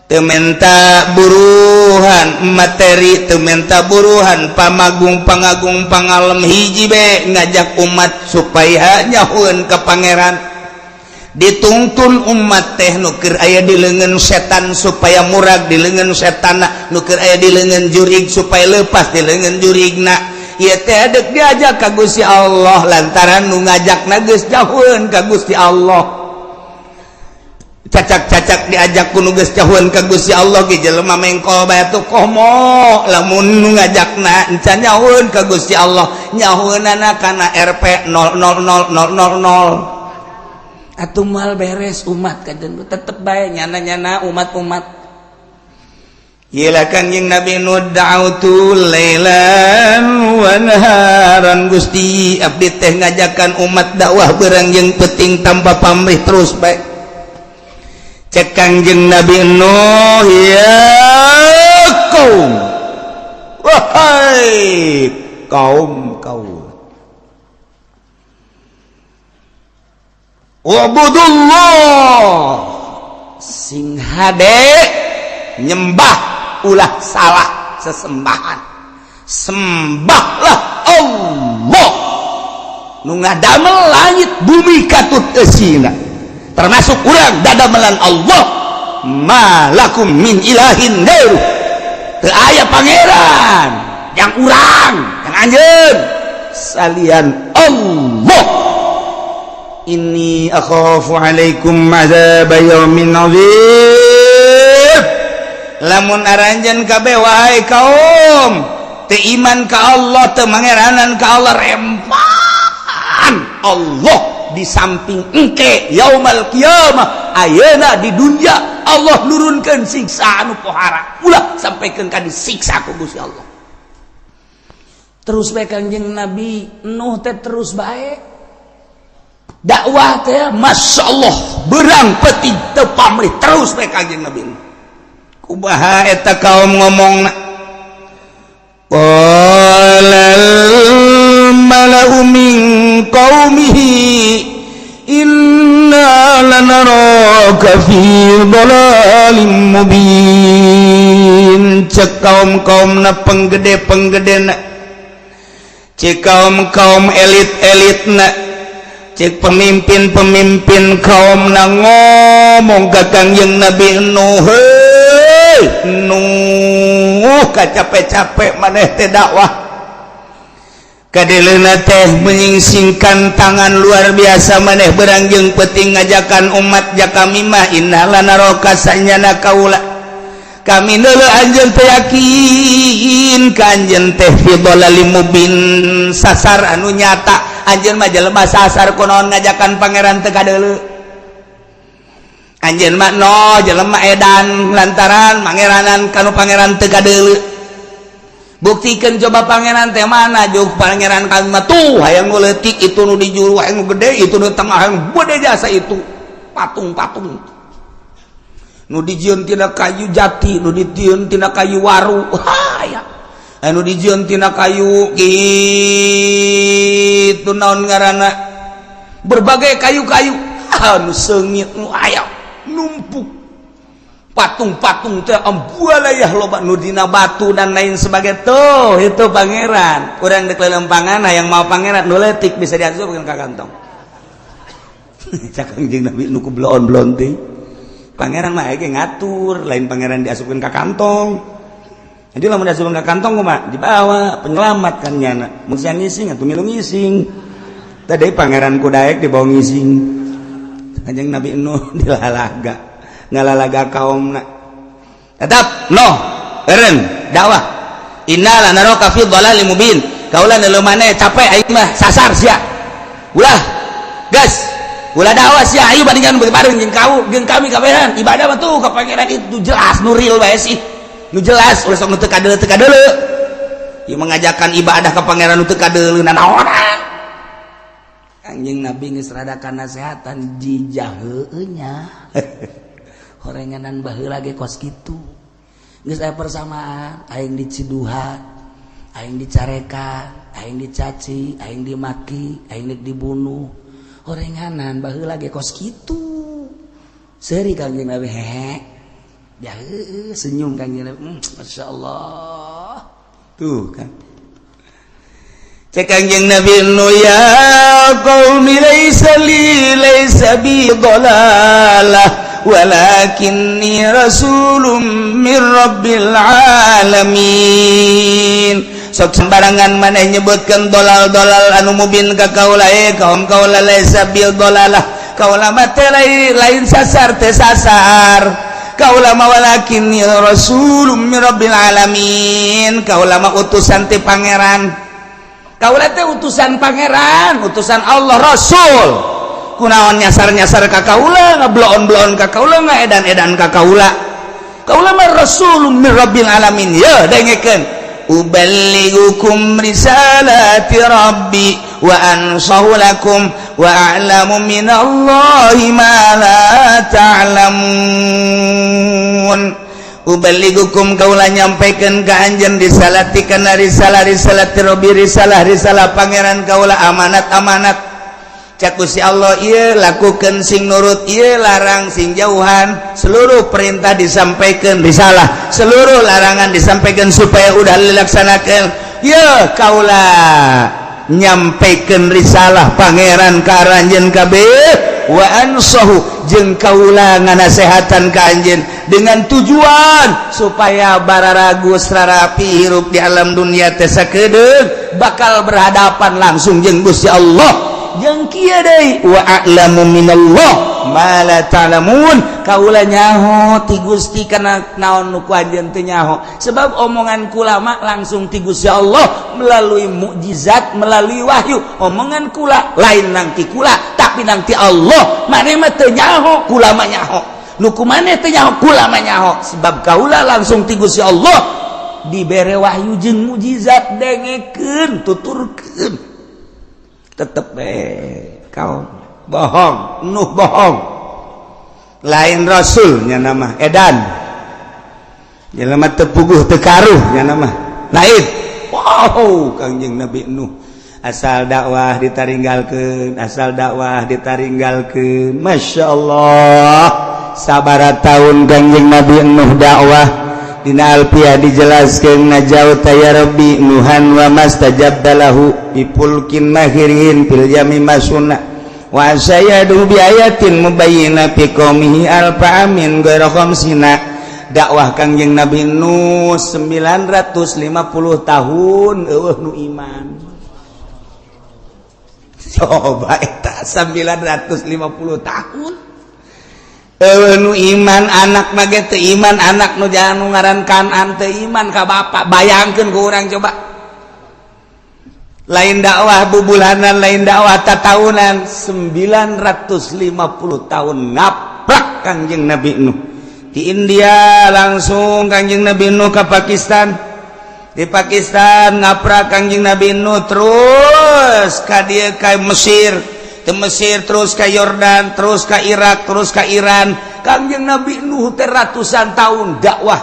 teu menta buruhan materi, teu menta buruhan pamagung pangagung pangalem, hiji be ngajak umat supaya nyahueun ka Pangeran. Dituntun umat teh nu keur aya di leungeun setan supaya murag di leungeun setanna, nu keur aya di leungeun jurig supaya lepas di leungeun jurigna. Ieu teh deuk diajak ka Gusti Allah lantaran nu ngajakna geus jauheun ka Gusti Allah. Cacak-cacak diajak ku nu geus jauheun ka Gusti Allah ge jelema mengkol bae tuh komo lamun nu ngajakna encan nyahueun ka Gusti Allah, nyahueunana kana RP 000000. Atuh moal beres umat kajen tetep bae nyana-nyana umat-umat. Yelah Kangjeng Nabi Nuh da'autu lailan wa naharan, Gusti abdi teh ngajakan umat dakwah berang jeung penting tanpa pamrih terus bae. Cek Kangjeng Nabi Nuh, ya kaum, wahai kaum kaum, ubudullah, sing hade nyembah ulah salah sesembahan, sembahlah Allah nu ngadamel langit bumi katut eusina, termasuk urang dadamelan Allah, malakum min ilahin gairuh, teu aya pangeran yang urang yang anjeun salian Allah. Inni akhafu alaikum azab yaumin azim, lamun aranjeun kabeh wahai kaum teu iman ka Allah, teu mangeranan ka Allah, rempan Allah di samping engke yaumal qiyamah ayeuna di dunia Allah nurunkeun siksa anu pohara, ulah sampaikan ka disiksa ku Gusti Allah. Terus bae Kangjeng Nabi Nuh teh terus bae dakwah teh, masya Allah berang peti teu pamrih terus bae Kangjeng Nabi. Kumaha eta kaum ngomong? Qalal mala'u min qaumihi inna lanaraka fi dhalalim mubin. Cek kaum-kaum na, penggede penggede na, cek kaum-kaum elit-elit na, cek pemimpin-pemimpin kaum na ngomong ka Kangjeng Nabi Nuh, "Hei Nuh, capek-capek maneh teh dakwah, kadeleuna teh menyingsingkan tangan luar biasa. Maneh berang jeung penting ngajakan umat ja kami mah. Inna lanaraka, sanyana kaula, kami neuleu anjeun teh, yakin ka anjeun teh, fi dhalalim mubin, sasar anu nyata. Anjeun mah jelema sasar. Kunaon ngajakan pangeran teu kadeuleu? Anjeun mah no jelema edan lantaran mangeranan kanu pangeran teu kadeuleu. Buktikan coba pangeran teh mana. Juk pangeran kami mah tuh, hayang nu leutik itu, nu di juru hayang nu gede itu, nu tengah hayang gede jasa itu patung-patung nu dijieun tina kayu jati, nu dijieun tina kayu waru, haya anu dijieun tina kayu kitu, naon ngaranna, berbagai kayu-kayu anu seungit nu aya numpuk patung-patung teh, ambualayah loba nu dina batu dan lain sebagai tuh. Itu pangeran urang dek lelempangan yang mau pangeran nu leutik bisa diasupkeun ka kantong." Cak Kangjeng Nabi, nu ku bloon-bloon teh pangeran mah ge ngatur, lain pangeran diasupkeun ka kantong. Jadi lamun diasupkeun ka kantong kumaha? Dibawa penyelamat kan nyana mun sia ngising atuh milu ngising. Tadi pangeran kudaek dibawa ngising. Kanjeng Nabi Nuh dilalaga, ngalalaga kaum tetap no eren dakwah. Inna lanaraka fi dhalalim mubin, kaula neuleu maneh capek, aing mah sasar sia. Ulah gas, ulah dakwah sia. Ayo bandingkan bareng jeung kau jeung kami kabehan ibadah mah tuh ka pangeran itu jelas, nu real bae sih, nu jelas. Ulah sok nu teu kadeuleu, teu kadeuleu. Ieu mengajakan ibadah ka pangeran nu teu kadeuleu nanaonan? Kanjeng Nabi geus rada nasehatan jijah heueuh nya. Horenganan baheula ge kos kitu, geus aya persamaan. Aing diciduhan, aing dicarekan, aing dicaci, aing dimaki, aing dek dibunuh. Horenganan baheula ge kos kitu. Seuri Kanjeng Nabi, hehe ya, heueuh, senyum Kanjeng Nabi, Masya Allah tuh kan. Cek Kangjeng Nabi Nuh, ya qaumi, laisa li, laisa bi dhalalah, walakinni rasulun min rabbil alamin. Sok sembarangan maneh nyebutkeun dolal-dolal anu mubin ka kaula. Eh kaum kaula, laisa bil dolalah, kaula mah teh lain sasar, teh sasar kaula mah. Walakinni rasulun min rabbil alamin, kaula mah utusan ti pangeran. Kaula teh utusan pangeran, utusan Allah, rasul. Kunaon nyasar-nyasar ka kaula, ngebloon-bloon ka kaula, ngaedan-edan ka kaula? Kaula mah rasulun min rabbil alamin. Ya dengekeun, uballighukum risalati rabbi wa ansahu lakum wa a'lamu minallahi ma la ta'lamun. Uballighukum, kaula nyampaikan ka anjeun, risalati kana risalah, risalati rabbi, risalah risalah pangeran kaula, amanat amanat. Cak Gusti Allah, ieu lakukan sing nurut, ieu larang sing jauhan. Seluruh perintah disampaikan, risalah, seluruh larangan disampaikan supaya udah dilaksanakan. Ya kaula nyampaikan risalah pangeran ka aranjeun kabeh, wa ansahu, jeung kaula nganasehatan ka anjeun dengan tujuan supaya bararagus rarapi hirup di alam dunia teh, sakedeung bakal berhadapan langsung jeung Gusti Allah. Jeung kieu deui, wa a'lamu minallah ma la ta'lamun, kaula nyaho ti Gusti kana naon nu ku anjeun teu nyaho, sebab omongan kula mah langsung ti Gusti Allah melalui mukjizat, melalui wahyu. Omongan kula lain nang ti kula, tapi nang ti Allah. Maneh mah teu nyaho, kula mah nyaho. Nu ku maneh teu nyaho, kula mah nyaho, sebab kaula langsung ti Gusti Allah dibere wahyu jeung mukjizat. Dengekeun, tuturkeun. Tetep kau bohong, Nuh bohong, lain rasulnya nama edan. Jelema teu puguh teu karuh nya mah. Lain. Wow, Kangjeng Nabi Nuh asal dakwah ditaringgalkeun, asal dakwah ditaringgalkeun. Masya Allah, sabara tahun Kangjeng Nabi Nuh dakwah. Dina Alfiah dijelaskeun najauta ya Rabbi Nuhan wa mastajabta lahu bi fulkin mahirin fil yami masuna wa sayadu bi ayatin mubayyina fi qaumihi alfa amin ghaira khamsina. Dakwah Kangjeng Nabi Nuh 950 tahun eueuh nu iman. Coba eta 950 tahun eueuh nu iman, anak mah ge teu iman, anak nu jangan nu ngaran Kanan teu iman ka bapak. Bayangkeun ku urang coba, lain dakwah bubulanan, lain dakwah tatahunan, 950 tahun ngaplak Kangjeng Nabi Nuh. Di India langsung Kangjeng Nabi Nuh ke Pakistan, di Pakistan ngaprak Kangjeng Nabi Nuh terus ka dieu ka Mesir, ke Mesir terus ke Yordan, terus ke Irak, terus ke Iran. Kangjeng Nabi Nuh teh ratusan tahun dakwah,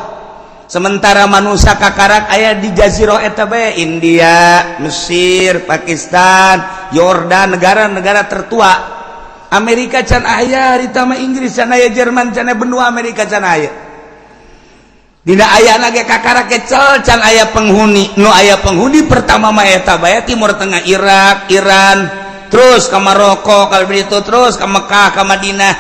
sementara manusia kakarak aya di jazirah eta bae, India, Mesir, Pakistan, Yordan, negara-negara tertua. Amerika can aya harita mah, Inggris can aya, Jerman can aya, benua Amerika can aya. Dina aya ge kakarak kecel, can aya penghuni. Nu aya penghuni pertama mah eta bae Timur Tengah, Irak, Iran, terus ke Maroko, kalau begitu terus ke Mekah, ke Madinah,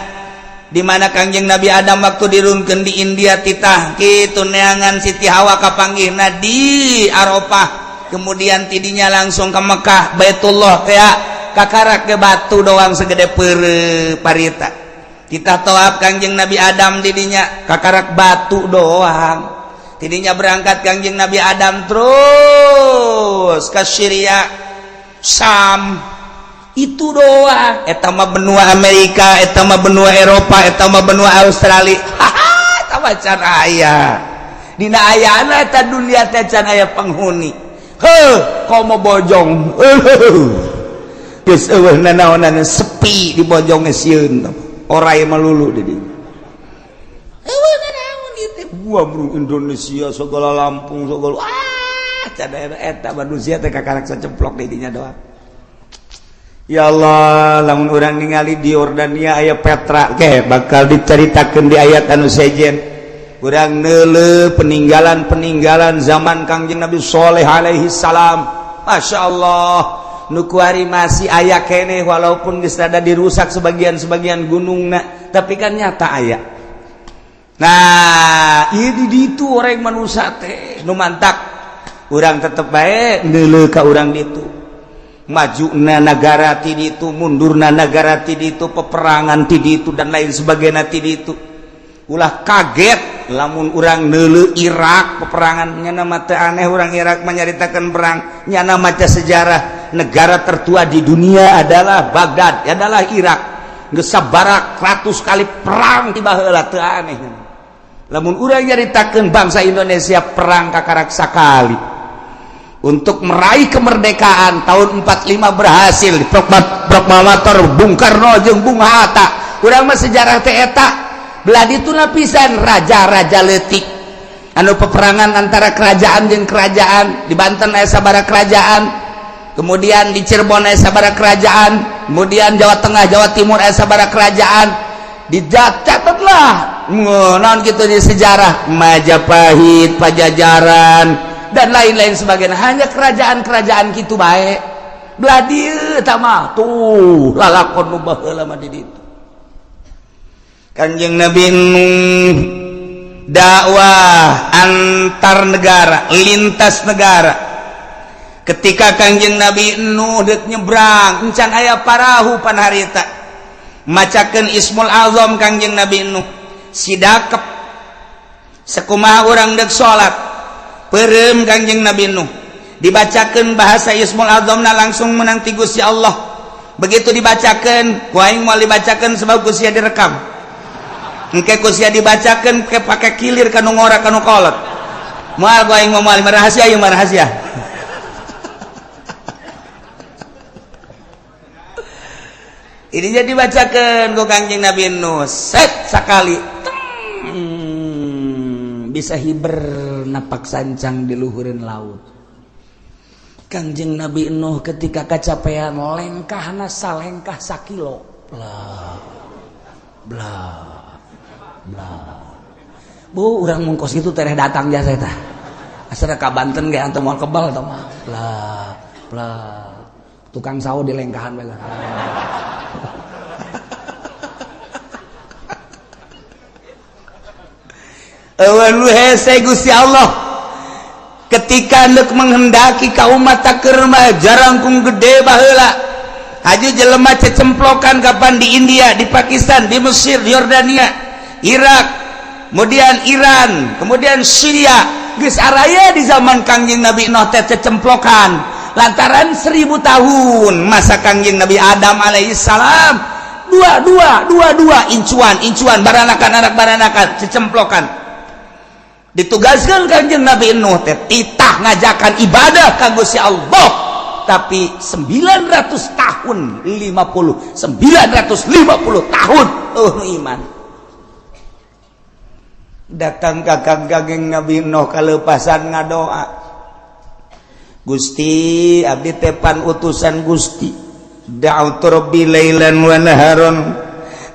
di mana Kangjeng Nabi Adam waktu dirunkeun di India titah kitu neangan Siti Hawa kapanggihna di Arafah, kemudian tidinya langsung ke Mekah, Baitullah teh kakarak ke batu doang segede pere parita. Kita toab Kangjeng Nabi Adam didinya kakarak batu doang. Tidinya berangkat Kangjeng Nabi Adam terus ke Syria, Sam, itu doang. Eta mah benua Amerika, eta mah benua Eropa, eta mah benua Australia. Haha, eta mah can aya. Dina ayana eta dunia teh can aya penghuni. Heuh, komo bojong. Geus eueuh nanaonan, sepi di bojong sieun. Orai melulu di dinya. Eueuh nanaon ieu teh. Gua bro Indonesia segala Lampung segala, ah can eta manusia teh kakarak sacemplok di dinya doang. Ya Allah, lamun urang ningali di Yordania aya Petra ke bakal diceritakeun di ayat anu sejen. Urang neuleuh peninggalan-peninggalan zaman Kangjeng Nabi Soleh alaihi salam. Masya Allah, nu kuari masih aya keneh walaupun geus rada dirusak sebagian-sebagian gunungna, tapi kan nyata aya. Nah, ieu di ditu orang manusia teh nu mantak urang tetep bae neuleuh ka urang ditu. Maju na negara ti ditu, mundurna negara ti ditu, peperangan ti ditu dan lain sebagainya ti ditu. Ulah kaget lamun urang neuleuh Irak peperangan, nyana mah teu aneh urang Irak menyaritakan perang, nyana maca sejarah negara tertua di dunia adalah Baghdad, adalah Irak. Geus sabarak ratus kali perang ti baheula, teu aneh. Lamun urang nyaritakeun bangsa Indonesia perang kakarak sakali untuk meraih kemerdekaan tahun 45 berhasil di proklamator Bung Karno jeung Bung Hatta. Urang mah sejarah teh eta belah ditu pisan raja-raja leutik anu peperangan antara kerajaan jeung kerajaan. Di Banten aya sabaraha kerajaan, kemudian di Cirebon aya sabaraha kerajaan, kemudian Jawa Tengah, Jawa Timur aya sabaraha kerajaan. Dicatatlah naon gitu di sejarah Majapahit, Pajajaran dan lain-lain sebagainya, hanya kerajaan-kerajaan gitu baik. Belah dieu tah mah tuh lalakon nu baheula mah di ditu. Kanjeng Nabi Nuh dakwah antar negara, lintas negara. Ketika Kanjeng Nabi Nuh dek nyebrang, encan aya parahu pan harita, macakeun Ismul Azam Kanjeng Nabi Nuh sidakep sekumaha urang dek salat perem. Kanjeng Nabi Nuh dibacakan bahasa Ismul Azamna langsung menang ti Gusti Allah. Begitu dibacakan ku aing moal dibacakan sebab ku sia direkam, engke ku sia dibacakan ke pake kilir kanu ngora kanu kolot. Moal ku aing moal, rahasia ieu mah, rahasia. Ini jadi dibacakan ku Kanjeng Nabi Nuh set sakali. Bisa hiber napak sancang di luhureun laut. Kangjeng Nabi Nuh ketika kacapean lengkahna salengkah sakilo. Bla bla bla. Bu, urang mun kos kitu tereh datang jasa eta. Asal ka Banten ge antum moal kebal tah mah. Bla bla. Tukang sawo di lengkahan bae. Eueun nu hese Gusti Allah ketika neuk menghendaki ka umat keur mah jarangkung gede baheula. Haji jelema cecemplokan kapan di India, di Pakistan, di Mesir, di Yordania, Irak, kemudian Iran, kemudian Syria. Geus araya di zaman Kangjeng Nabi Nuh teh cecemplokan. Lantaran 1000 tahun masa Kangjeng Nabi Adam alaihissalam dua dua dua dua incuan incuan baranakan anak baranakan cecemplokan. Ditugaskan Kangjeng Nabi Nuh teh titah ngajakan ibadah ka Gusti Allah, tapi 900 tahun 50 950 tahun nu iman. Datang ka Kangjeng Nabi Nuh kalepasan ngadoa, Gusti abdi tepan utusan Gusti, da'utu rabbi lailan wa naharon,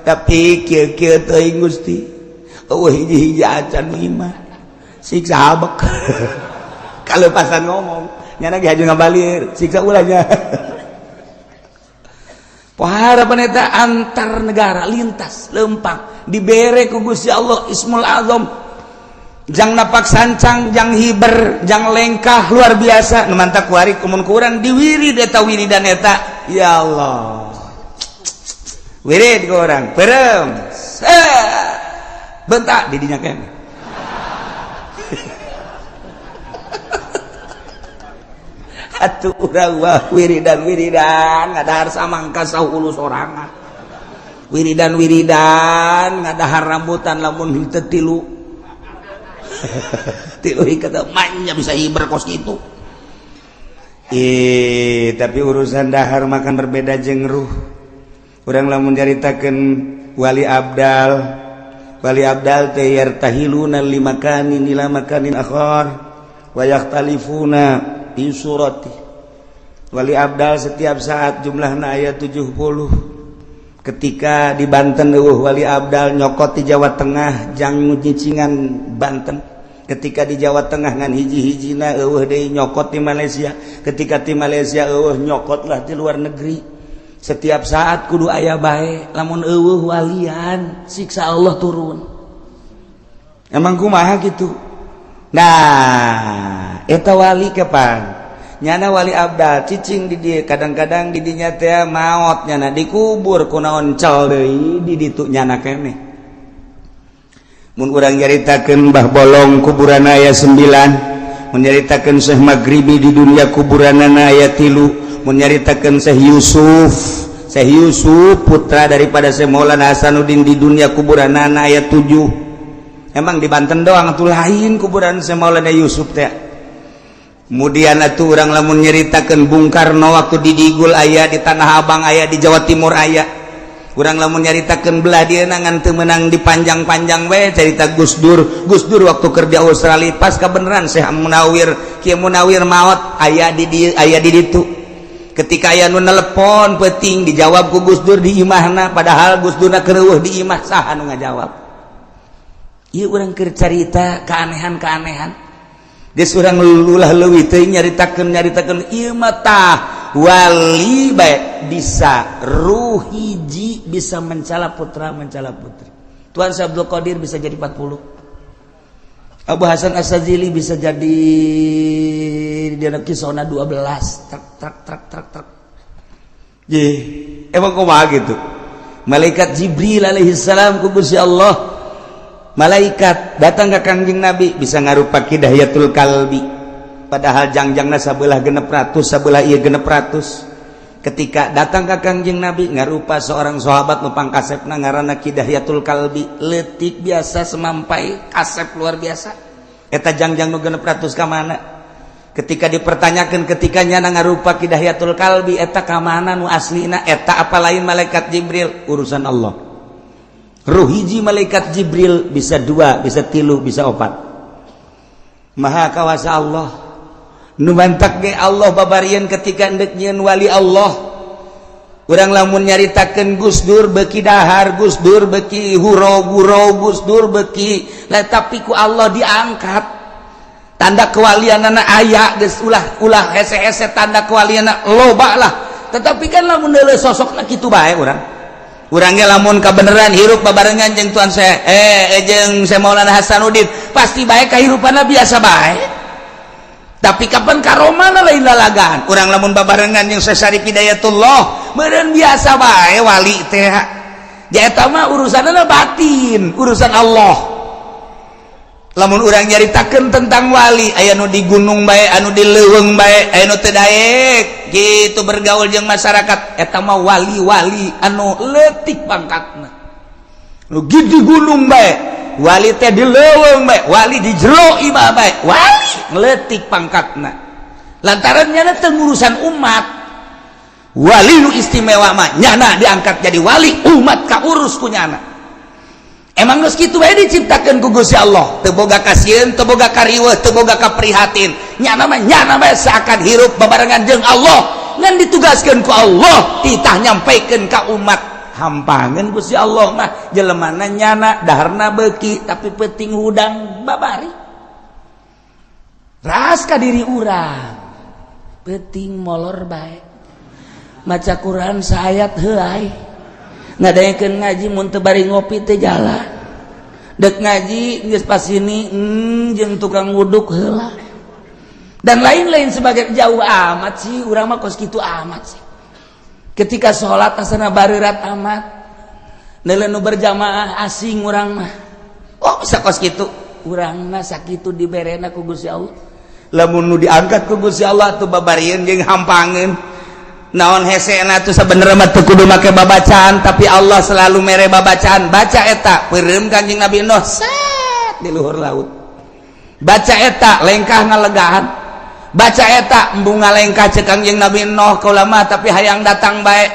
tapi kieu-kieu teuing Gusti eueuh hiji-hiji acan iman, siksa habek. Kalepasan ngomong nyana ge haju ngabalir siksa ulahnya. Pohara paneta antar negara lintas lempang dibere ku Gusti Allah Ismul Azam, jang napak sancang, jang hiber, jang lengkah luar biasa. Nu mantak kuari kumun kurang diwirid eta wiridan eta, ya Allah wirid ku urang peureum bentak di dinya keneh. Atuh urang wah wiridan wiridan ngadahar samangka sahulu sorangan, wiridan wiridan ngadahar rambutan lamun henteu tilu tilu ikat manya bisa hiber kos gitu. Tapi urusan dahar makan berbeda jeung ruh. Urang lamun nyaritakeun wali abdal, wali abdal teh yartahiluna limakanin ila makanin akhar wa yakhtalifuna fi surati. Wali abdal setiap saat jumlahna aya 70. Ketika di Banten eueuh wali abdal nyokot di Jawa Tengah jang nyicingan Banten. Ketika di Jawa Tengah ngan hiji-hijina eueuh deui nyokot di Malaysia. Ketika di Malaysia eueuh nyokotlah di luar negeri. Setiap saat kudu aya bae, lamun eueuh walian siksa Allah turun. Emang kumaha gitu? Nah, eta wali kapan? Nyana wali abdal cicing di dieu, kadang-kadang di dinya teh maot nyana dikubur kunaon cel deui di ditu nyana keneh. Mun urang nyaritakeun Mbah Bolong kuburan aya 9, mun nyaritakeun Syekh Maghribi di dunia kuburanana aya 3, mun nyaritakeun Syekh Yusuf, Syekh Yusuf putra daripada Syekh Maulana Hasanuddin di dunia kuburanana aya 7. Emang di Banten doang atuh lain kuburan Syekh Maulana Yusuf teh. Kemudian atuh urang lamun nyaritakeun Bung Karno waktu di Digul aya, di Tanah Abang aya, di Jawa Timur aya. Urang lamun nyaritakeun belah dieu ngan teu meunang dipanjang-panjang we carita Gus Dur. Gus Dur waktu keur di Australia pas kabeneran Syekh Munawir, Kiai Munawir maot aya di dieu aya di ditu. Ketika aya nu nelepon peuting dijawab ku Gus Dur di imahna, padahal Gus Durna keur eueuh di imah, saha nu ngajawab? Ieu urang keur carita keanehan-keanehan. Geus urang ulah leuwih teuing nyaritakeun ieu mah tah wali bae bisa ruh hiji bisa mencala putra mencala putri. Tuan Syekh Abdul Qadir bisa jadi 40. Abu Hasan As-Sazili bisa jadi di kisona 12 truk truk truk truk truk. Ye, emang kumaha gitu? Malaikat Jibril alaihissalam ku Gusti Allah, malaikat datang ke Kangjeng Nabi bisa ngarupa Hidayatul Kalbi, padahal jangjangna sabelah 600 sabelah ieu 600. Ketika datang ke Kangjeng Nabi ngarupa seorang sahabat nu pangkasepna ngaranna Hidayatul Kalbi, leutik biasa semampai kasep luar biasa. Eta jangjang nu 600 ka mana? Ketika dipertanyakan ketika nyana ngarupa Hidayatul Kalbi eta ka mana nu aslina, eta apa lain malaikat Jibril? Urusan Allah. Ruh hiji malaikat Jibril bisa 2, bisa 3, bisa 4. Maha kawasa Allah nu mantak ge Allah babarian ketika endek nyieun wali Allah. Urang lamun nyaritakeun Gus Dur beuki dahar, Gus Dur beuki huro-guro, Gus Dur beuki lah, tapi ku Allah diangkat. Tanda kewalianana aya geus, ulah ulah hese-hese, tanda kewalianana loba lah. Tetapi kan lamun deuleu sosokna kitu bae urang. Urang ge lamun kabeneran hirup babarengan jeung Tuan saya jeung saya Maulana Hasanuddin, pasti bae kahirupanna biasa bae. Tapi kapan karomana lain lalagaan. Urang lamun babarengan jeung Syekh Syarif Hidayatullah meureun biasa bae wali teh. Ja eta mah urusanna batin, urusan Allah. Lamun urang nyaritakeun tentang wali, aya nu di gunung bae, anu di leuweung bae, aya nu teu daek gitu bergaul jeung masyarakat, eta mah wali-wali anu leutik pangkatna. Nu di gunung bae, wali teh di leuweung bae, wali di jero imah bae, wali leutik pangkatna. Lantaran nyana teu ngurusan umat. Wali nu istimewa mah nyana diangkat jadi wali, umat kaurus ku nyana. Emang geus kitu bae diciptakeun ku Gusti Allah, teu boga kasieun, teu boga kariweuh, teu boga kaprihatin. Nyana mah nyana bae seakan hirup babarengan jeung Allah, ngan ditugaskeun ku Allah titah nyampaikeun ka umat. Hampangeun Gusti Allah mah jelemana nyana daharna beuki tapi penting hudang babari. Ras ka diri urang penting molor bae, maca Quran saayat heuay, ngadaekeun ngaji mun teu bari ngopi teu jalan, dek ngaji geus pas ini jeung tukang wuduk heula dan lain-lain sebagai. Jauh amat sih urang mah, kos kitu amat sih. Ketika sholat asana bareurat amat, neuleuh nu berjamaah asing urang mah. Oh, bisa kos kitu urang mah, sakitu diberena ku Gusti Allah. Lamun nu diangkat ku Gusti Allah tuh babarieun jeung hampangeun. Naon hesena tuh sebenarnya mah teu kudu make babacaan, tapi Allah selalu mere babacaan. Baca eta peureum Kanjeng Nabi Nuh set di luhur laut, baca eta lengkah ngalegahan, baca eta embung ngalengkah cek Kanjeng Nabi Nuh, kaula mah tapi hayang datang bae.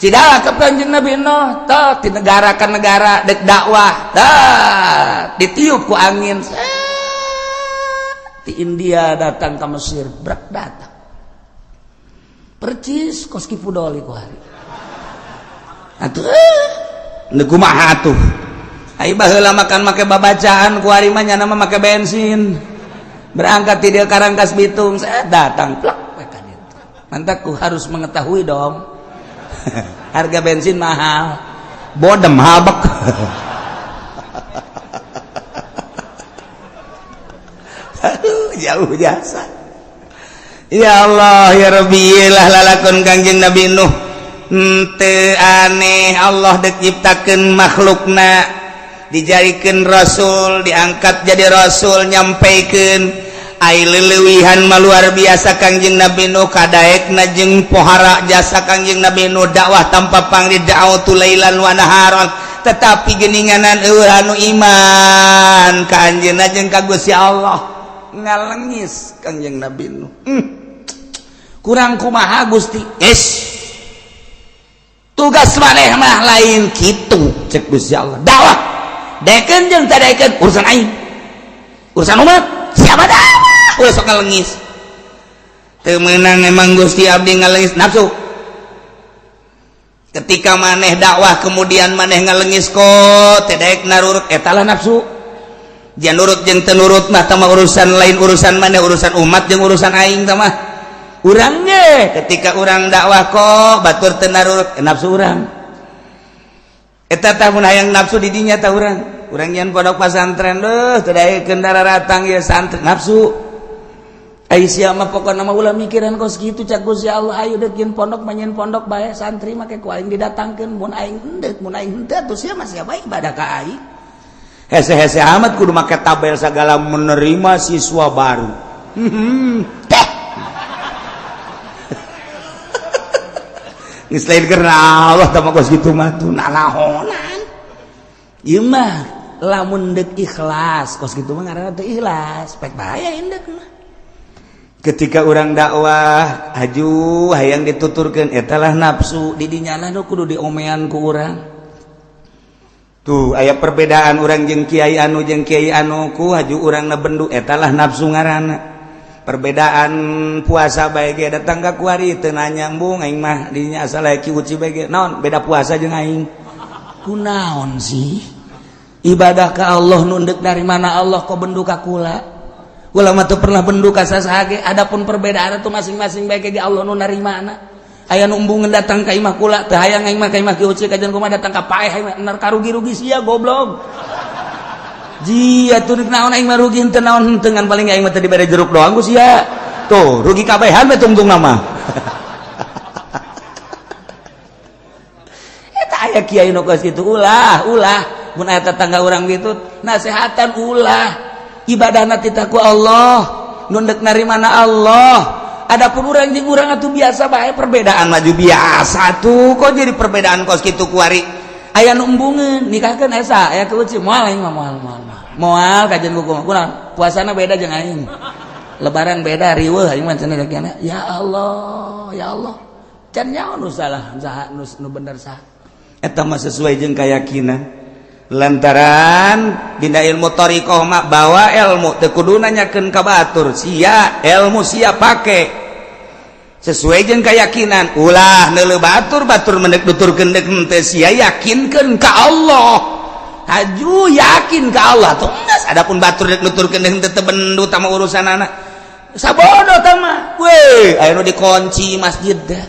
Cidala ke Kanjeng Nabi Nuh tah di negara ke negara dek dakwah, tah ditiup ku angin set di India, datang ke Mesir, brak datang percis kos Ki Fudoli ku hari atuh. Nu kumaha atuh? Ai baheula makan make babacaan, ku hari mah nyana mah make bensin. Berangkat ti dieu Karangkas Bitung, saya datang plak we ka ditu. Mantak ku harus mengetahui dong. Harga bensin mahal. Bodem habek. Aduh, jauh jasa. Ya Allah ya Rabbi, lah lalakon Kangjeng Nabi Nuh. Henteu aneh Allah dek nyiptakeun makhlukna, dijadikeun rasul, diangkat jadi rasul, nyampaikeun ai leulewihan mah luar biasa. Kangjeng Nabi Nuh kadaekna jeung pohara jasa Kangjeng Nabi Nuh dakwah tanpa pangri, da'watu lailan wa naharan, tetapi geuninganan eueuh anu iman ka anjeunna jeung ka Gusti Allah. Ngalengis Kangjeng Nabi Nuh, kurang kumaha Gusti? Yes, tugas maneh mah lain kitu cek Gusti Allah. Dakwah daekeun jeung teu daekeun urusan aing, urusan umat siapa dakwah. Ulah sok ngalengis, teu meunang emang Gusti abdi ngalengis. Nafsu. Ketika maneh dakwah kemudian maneh ngalengis kok teu daek narurut, eta lah nafsu. Jangan nurut jeung teu nurut mah tah urusan lain, urusan maneh, urusan umat jeung urusan aing tah mah. Urang ge ketika urang dakwah kok batur teu narurut, nafsu urang eta tah. Mun hayang nafsu di dinya tah urang. Urang nyian pondok pasantren deuh teu daekeun daratang ieu santri, nafsu. Ai sia mah pokona mah ulah mikiran kos kitu cak Gusti Allah. Ayo deuk nyeun pondok mah nyeun pondok bae, santri make ku aing didatangkeun mun aing henteu, mun aing henteu atuh sia mah siapa ibadah ka aing. Hese-hese amat kudu make tabel segala menerima siswa baru. Teh. Geus lain karena Allah tah mah kos kitu mah tuh nanahonan. Ieu mah lamun deuk ikhlas kos kitu mah ngaranna teu ikhlas, pek bahaya indek mah. Ketika urang dakwah haju hayang dituturkeun, eta lah nafsu. Di dinya lah nu kudu diomean ku urang. Tuh aya perbedaan urang jeung kiai anu jeung kiai anu ku haju urang na bendu, eta lah nafsu ngaranna. Perbedaan puasa bae ge datang ka kuari teu nanya, "Embung, aing mah dinya asal aya Ki Uci bae ge." Naon beda puasa jeung aing? Kunaon sih? Ibadah ke Allah nunduk dari mana Allah, kok bendu ka kula? Kula mah teu pernah bendu ka sasaha ge. Adapun perbedaan itu masing-masing bae ge, Allah nu narimana. Aya nu embungeun datang ka imah kula, teu hayang aing mah ka imah Ki Uci, kajian kumaha datang ka paeh aing mah nar karugi-rugi sia, goblok. Jia tuh naon aing mah rugi henteu naon henteu, ngan paling aing mah teu dibere jeruk doang ku sia. Tuh, rugi kabehan we tungtung nama. Eta aya kiai nu kos kitu, ulah, ulah. Mun aya tetangga urang gitu, nasehatan ulah. Ibadahna titah ku Allah, nu deuk narimana Allah. Adapun urang jeung urang atuh biasa bae, perbedaan maju biasa tuh. Kok jadi perbedaan kos kitu kuari? Aya nu embungeun nikahkeun esa aya keuci, moal aing mah, moal moal moal. Moal kajian buku mah kunaon? Puasana beda jeung aing. Lebaran beda, riweuh aing mah cenah kiana. Ya Allah, ya Allah. Can nyaho nu salah saha, nu bener saha. Eta mah sesuai jeung keyakinan. Lantaran dina ilmu thariqah mah bawa ilmu teu kudu nanyakeun ka batur, sia ilmu sia pake sesuai jeung keyakinan, ulah neuleuh batur, batur mendek nuturkeun deuk henteu, sia yakinkeun ka Allah, haju yakin ka Allah tuh geus. Adapun batur dek nuturkeun deuk henteu, teu bendu tama urusanana, sabodo tah mah we. Aya nu dikunci masjid teh,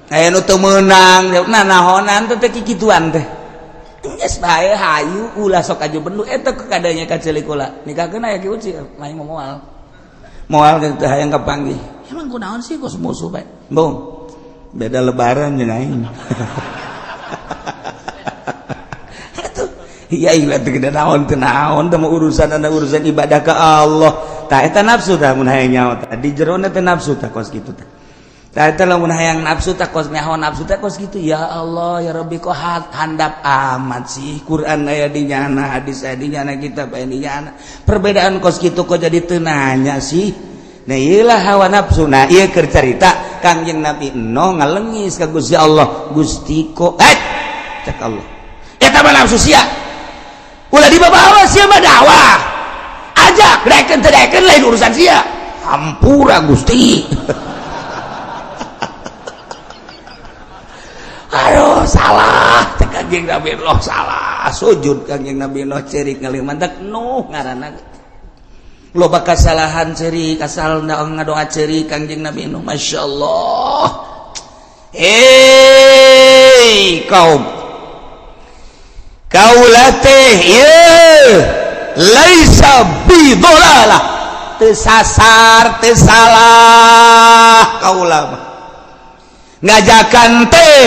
aya nu teu meunang, nah nahonan teh teh kikituan teh. Geus bae, hayu ulah sok aju bendu eta kadanya ka ceulik kula nikahkeun aya Ki Uci, aing mah moal moal teh hayang kapanggih. Emang kunaon sih kos musuh bae? Bung, beda lebaran jeung aing. Atuh, iya iya teu gede naon teu naon teh urusan anda urusan ibadah ke Allah. Tah eta nafsu tah mun hayang nyaho tah di jerona teh nafsu tah kos kitu tah. Tah eta lamun hayang nafsu tah kos nyaho nafsu teh kos kitu. Ya Allah, ya Rabbi, kok handap amat sih? Quran aya di nyana, hadis aya di nyana, kitab aya di nyana. Perbedaan kos kitu kok jadi teu nanya sih? Nah, iyalah hawa nafsu. Nah, ieu keur carita Kangjeng Nabi Nuh ngalengis ka Gusti Allah. Gusti kok eh cek Allah. Eta mah nafsu sia. Ulah dibawa sia mah dakwah. Ajak daekeun teu daekeun lain urusan sia. Hampura Gusti. Aduh, salah cek Kangjeng Nabi Nuh, salah. Sujud Kangjeng Nabi Nuh cerik ngalih mantak Nuh ngaranna. Loba kasalahan cerik asal ngadoa cerik Kangjeng Nabi Nuh, Masya Allah. Hei kaum, kaula teh ieu laisa bidolalah, teu sasar teu salah kaula mah ngajakan teh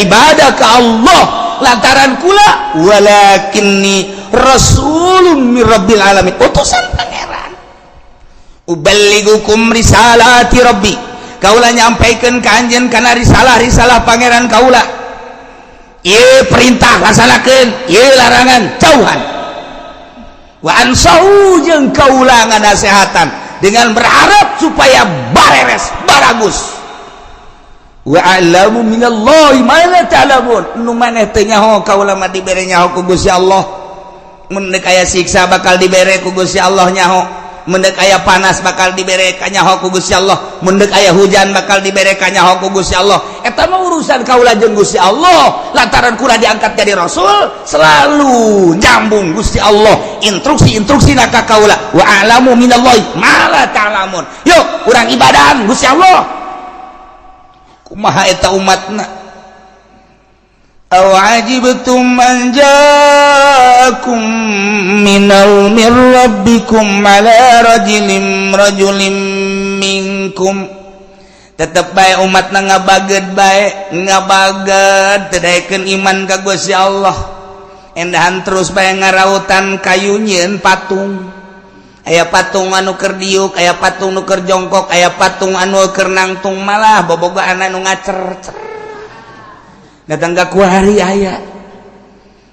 ibadah ke Allah lantaran kula walakinni rasulun mir rabbil alamin, utusan pangeran. Uballigukum risalati rabbi, kaula nyampaikeun ka anjeun kana risalah-risalah pangeran kaula. Ieu perintah laksanakeun, ieu larangan jauhan. Wa ansahu jeung kaula nganasehatan dengan berharap supaya bareres baragus. Wa a'lamu minallahi ma la ta'lamun, nu maneh teu nyaho kaula mah dibere nyaho ku Gusti Allah. Mun deuk aya siksa bakal dibere ku Gusti Allah nyaho, mun deuk aya panas bakal dibere kanyaho ku Gusti Allah, mun deuk aya hujan bakal dibere kanyaho ku Gusti Allah. Eta mah urusan kaula jeung Gusti Allah. Lantaran kula diangkat jadi rasul selalu nyambung Gusti Allah instruksi-instruksi na ka kaula. Wa a'lamu minallahi ma la ta'lamun. Yuk urang ibadahan Gusti Allah. Kumaha eta umatna? Aw ajibtum an ja'akum minal mir rabbikum ala rajulin minkum. Tetep bae umatna ngabaged bae, ngabaged teu daekeun iman ka Gusti Allah. Endahan terus bae ngarautan kayu nyieun patung. Aya patung anu keur diuk, aya patung nu keur jongkok, aya patung anu keur nangtung, malah bobogaan anu ngacer-cer. Datang ka kuari aya.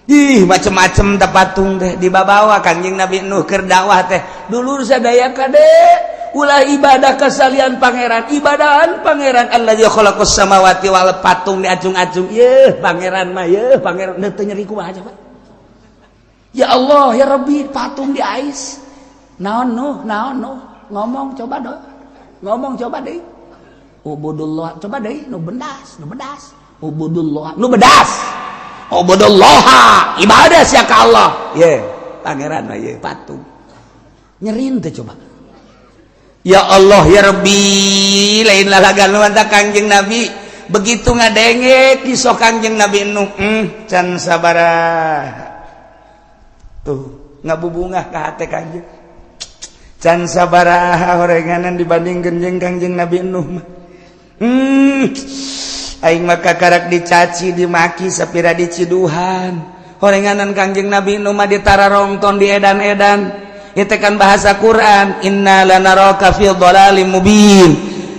Ih, macem-macem teh patung teh dibabawa Kangjeng Nabi Nuh keur dakwah teh. Dulur sadaya, kade ulah ibadah kasalian pangeran, ibadahan pangeran alladzi khalaqas samawati wal, patung diacung-acung. Yeuh pangeran mah, yeuh pangeran teu nyeri kumaha coba. Ya Allah, ya Rabbi, patung di ais. Naon, Nuh, naon, Nuh? Ngomong coba dong, ngomong coba deh. Ubudullah, coba deh, nu bendas, nu bedas. Ubudullah, nu bedas. Ubudullah, ibadah sia ka Allah. Ye, pangeran mah ye patung. Nyerin teh coba. Ya Allah, ya Rabbi, lain lalagan lu Kangjeng Nabi. Begitu ngadenge kisah Kangjeng Nabi Nuh, can sabaraha tuh ngabubungah ka hate Kangjeng, can sabaraha horenganan dibandingkeun jeung Kangjeng Nabi Nuh mah. Aing mah kakarak dicaci, dimaki, sapira diciduhan. Horenganan Kangjeng Nabi Nuh mah ditararongton, di edan-edan. Itu kan bahasa Quran, inna lanaraka fi dhalalim mubin.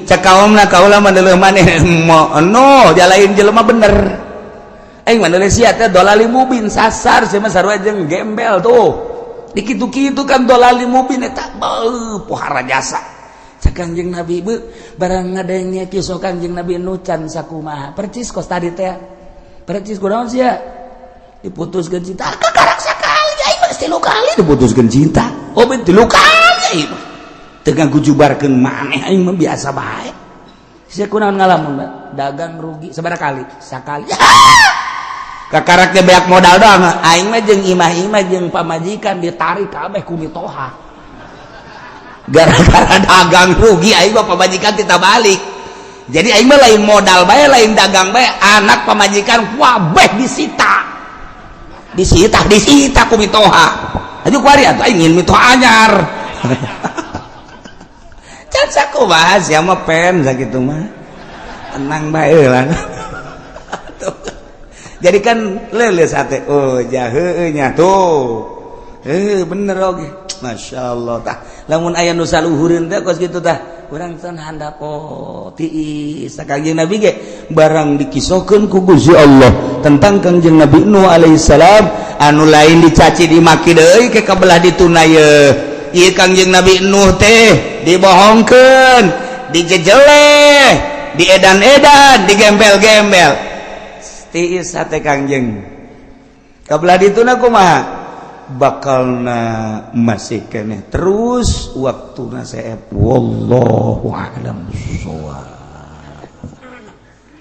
Cek kaumna, kaula mah deuleuh maneh no jalain jelema bener. Aing mah deuleuh sia teh dhalalim mubin, sasar sia mah, sarua jeung gembel tuh. Dikitu-kitu kan dhalalim mubin eta, beuh, pohara jasa. Cek Kangjeng Nabi, beu, barang ngadenge kisah Kangjeng Nabi Nuh can sakumaha percis kos tadi teh, percis. Kunaon sia diputuskeun cinta? Kakarak sakali, aing mah tilu kali diputuskeun cinta. Oh, ben tilu kali aing mah teu ngagujubarkeun maneh, aing mah biasa bae. Sia kunaon ngalamun? Dagang rugi sabaraha kali? Sakali. Kakarak ge beak modal doang. Aing mah jeung imah-imah jeung pamajikan ditarik kabeh ku mitoha gara-gara dagang rugi. Aing mah pamajikan kita balik, jadi aing mah lain modal bae, lain dagang bae, anak, pamajikan kabeh disita, disita, disita ku mitoha. Aju kuari atuh aing ingin mitoha anyar. Can sakumaha sia mah pen sakitu mah, tenang bae lah. Jadi kan leuleus hate, oh jaheue nya tuh, eh bener oge, Masya Allah. Tah, lamun aya nu saluhureun teh kos kitu. Tah, urang teh handap, oh tiis. Kangjeng Nabi ge barang dikisahkeun ku Gusti Allah tentang Kangjeng Nabi Nuh alaihissalam anu lain dicaci dimaki deui ke kabelah dituna ye. Ieu Kangjeng Nabi Nuh teh dibohongkeun, dijejeleh, diedan-edan, digembel-gembel, tiis hate Kangjeng. Kabelah dituna kumaha bakalna masih keneh terus waktu seep. Wallahu a'lam bissawab.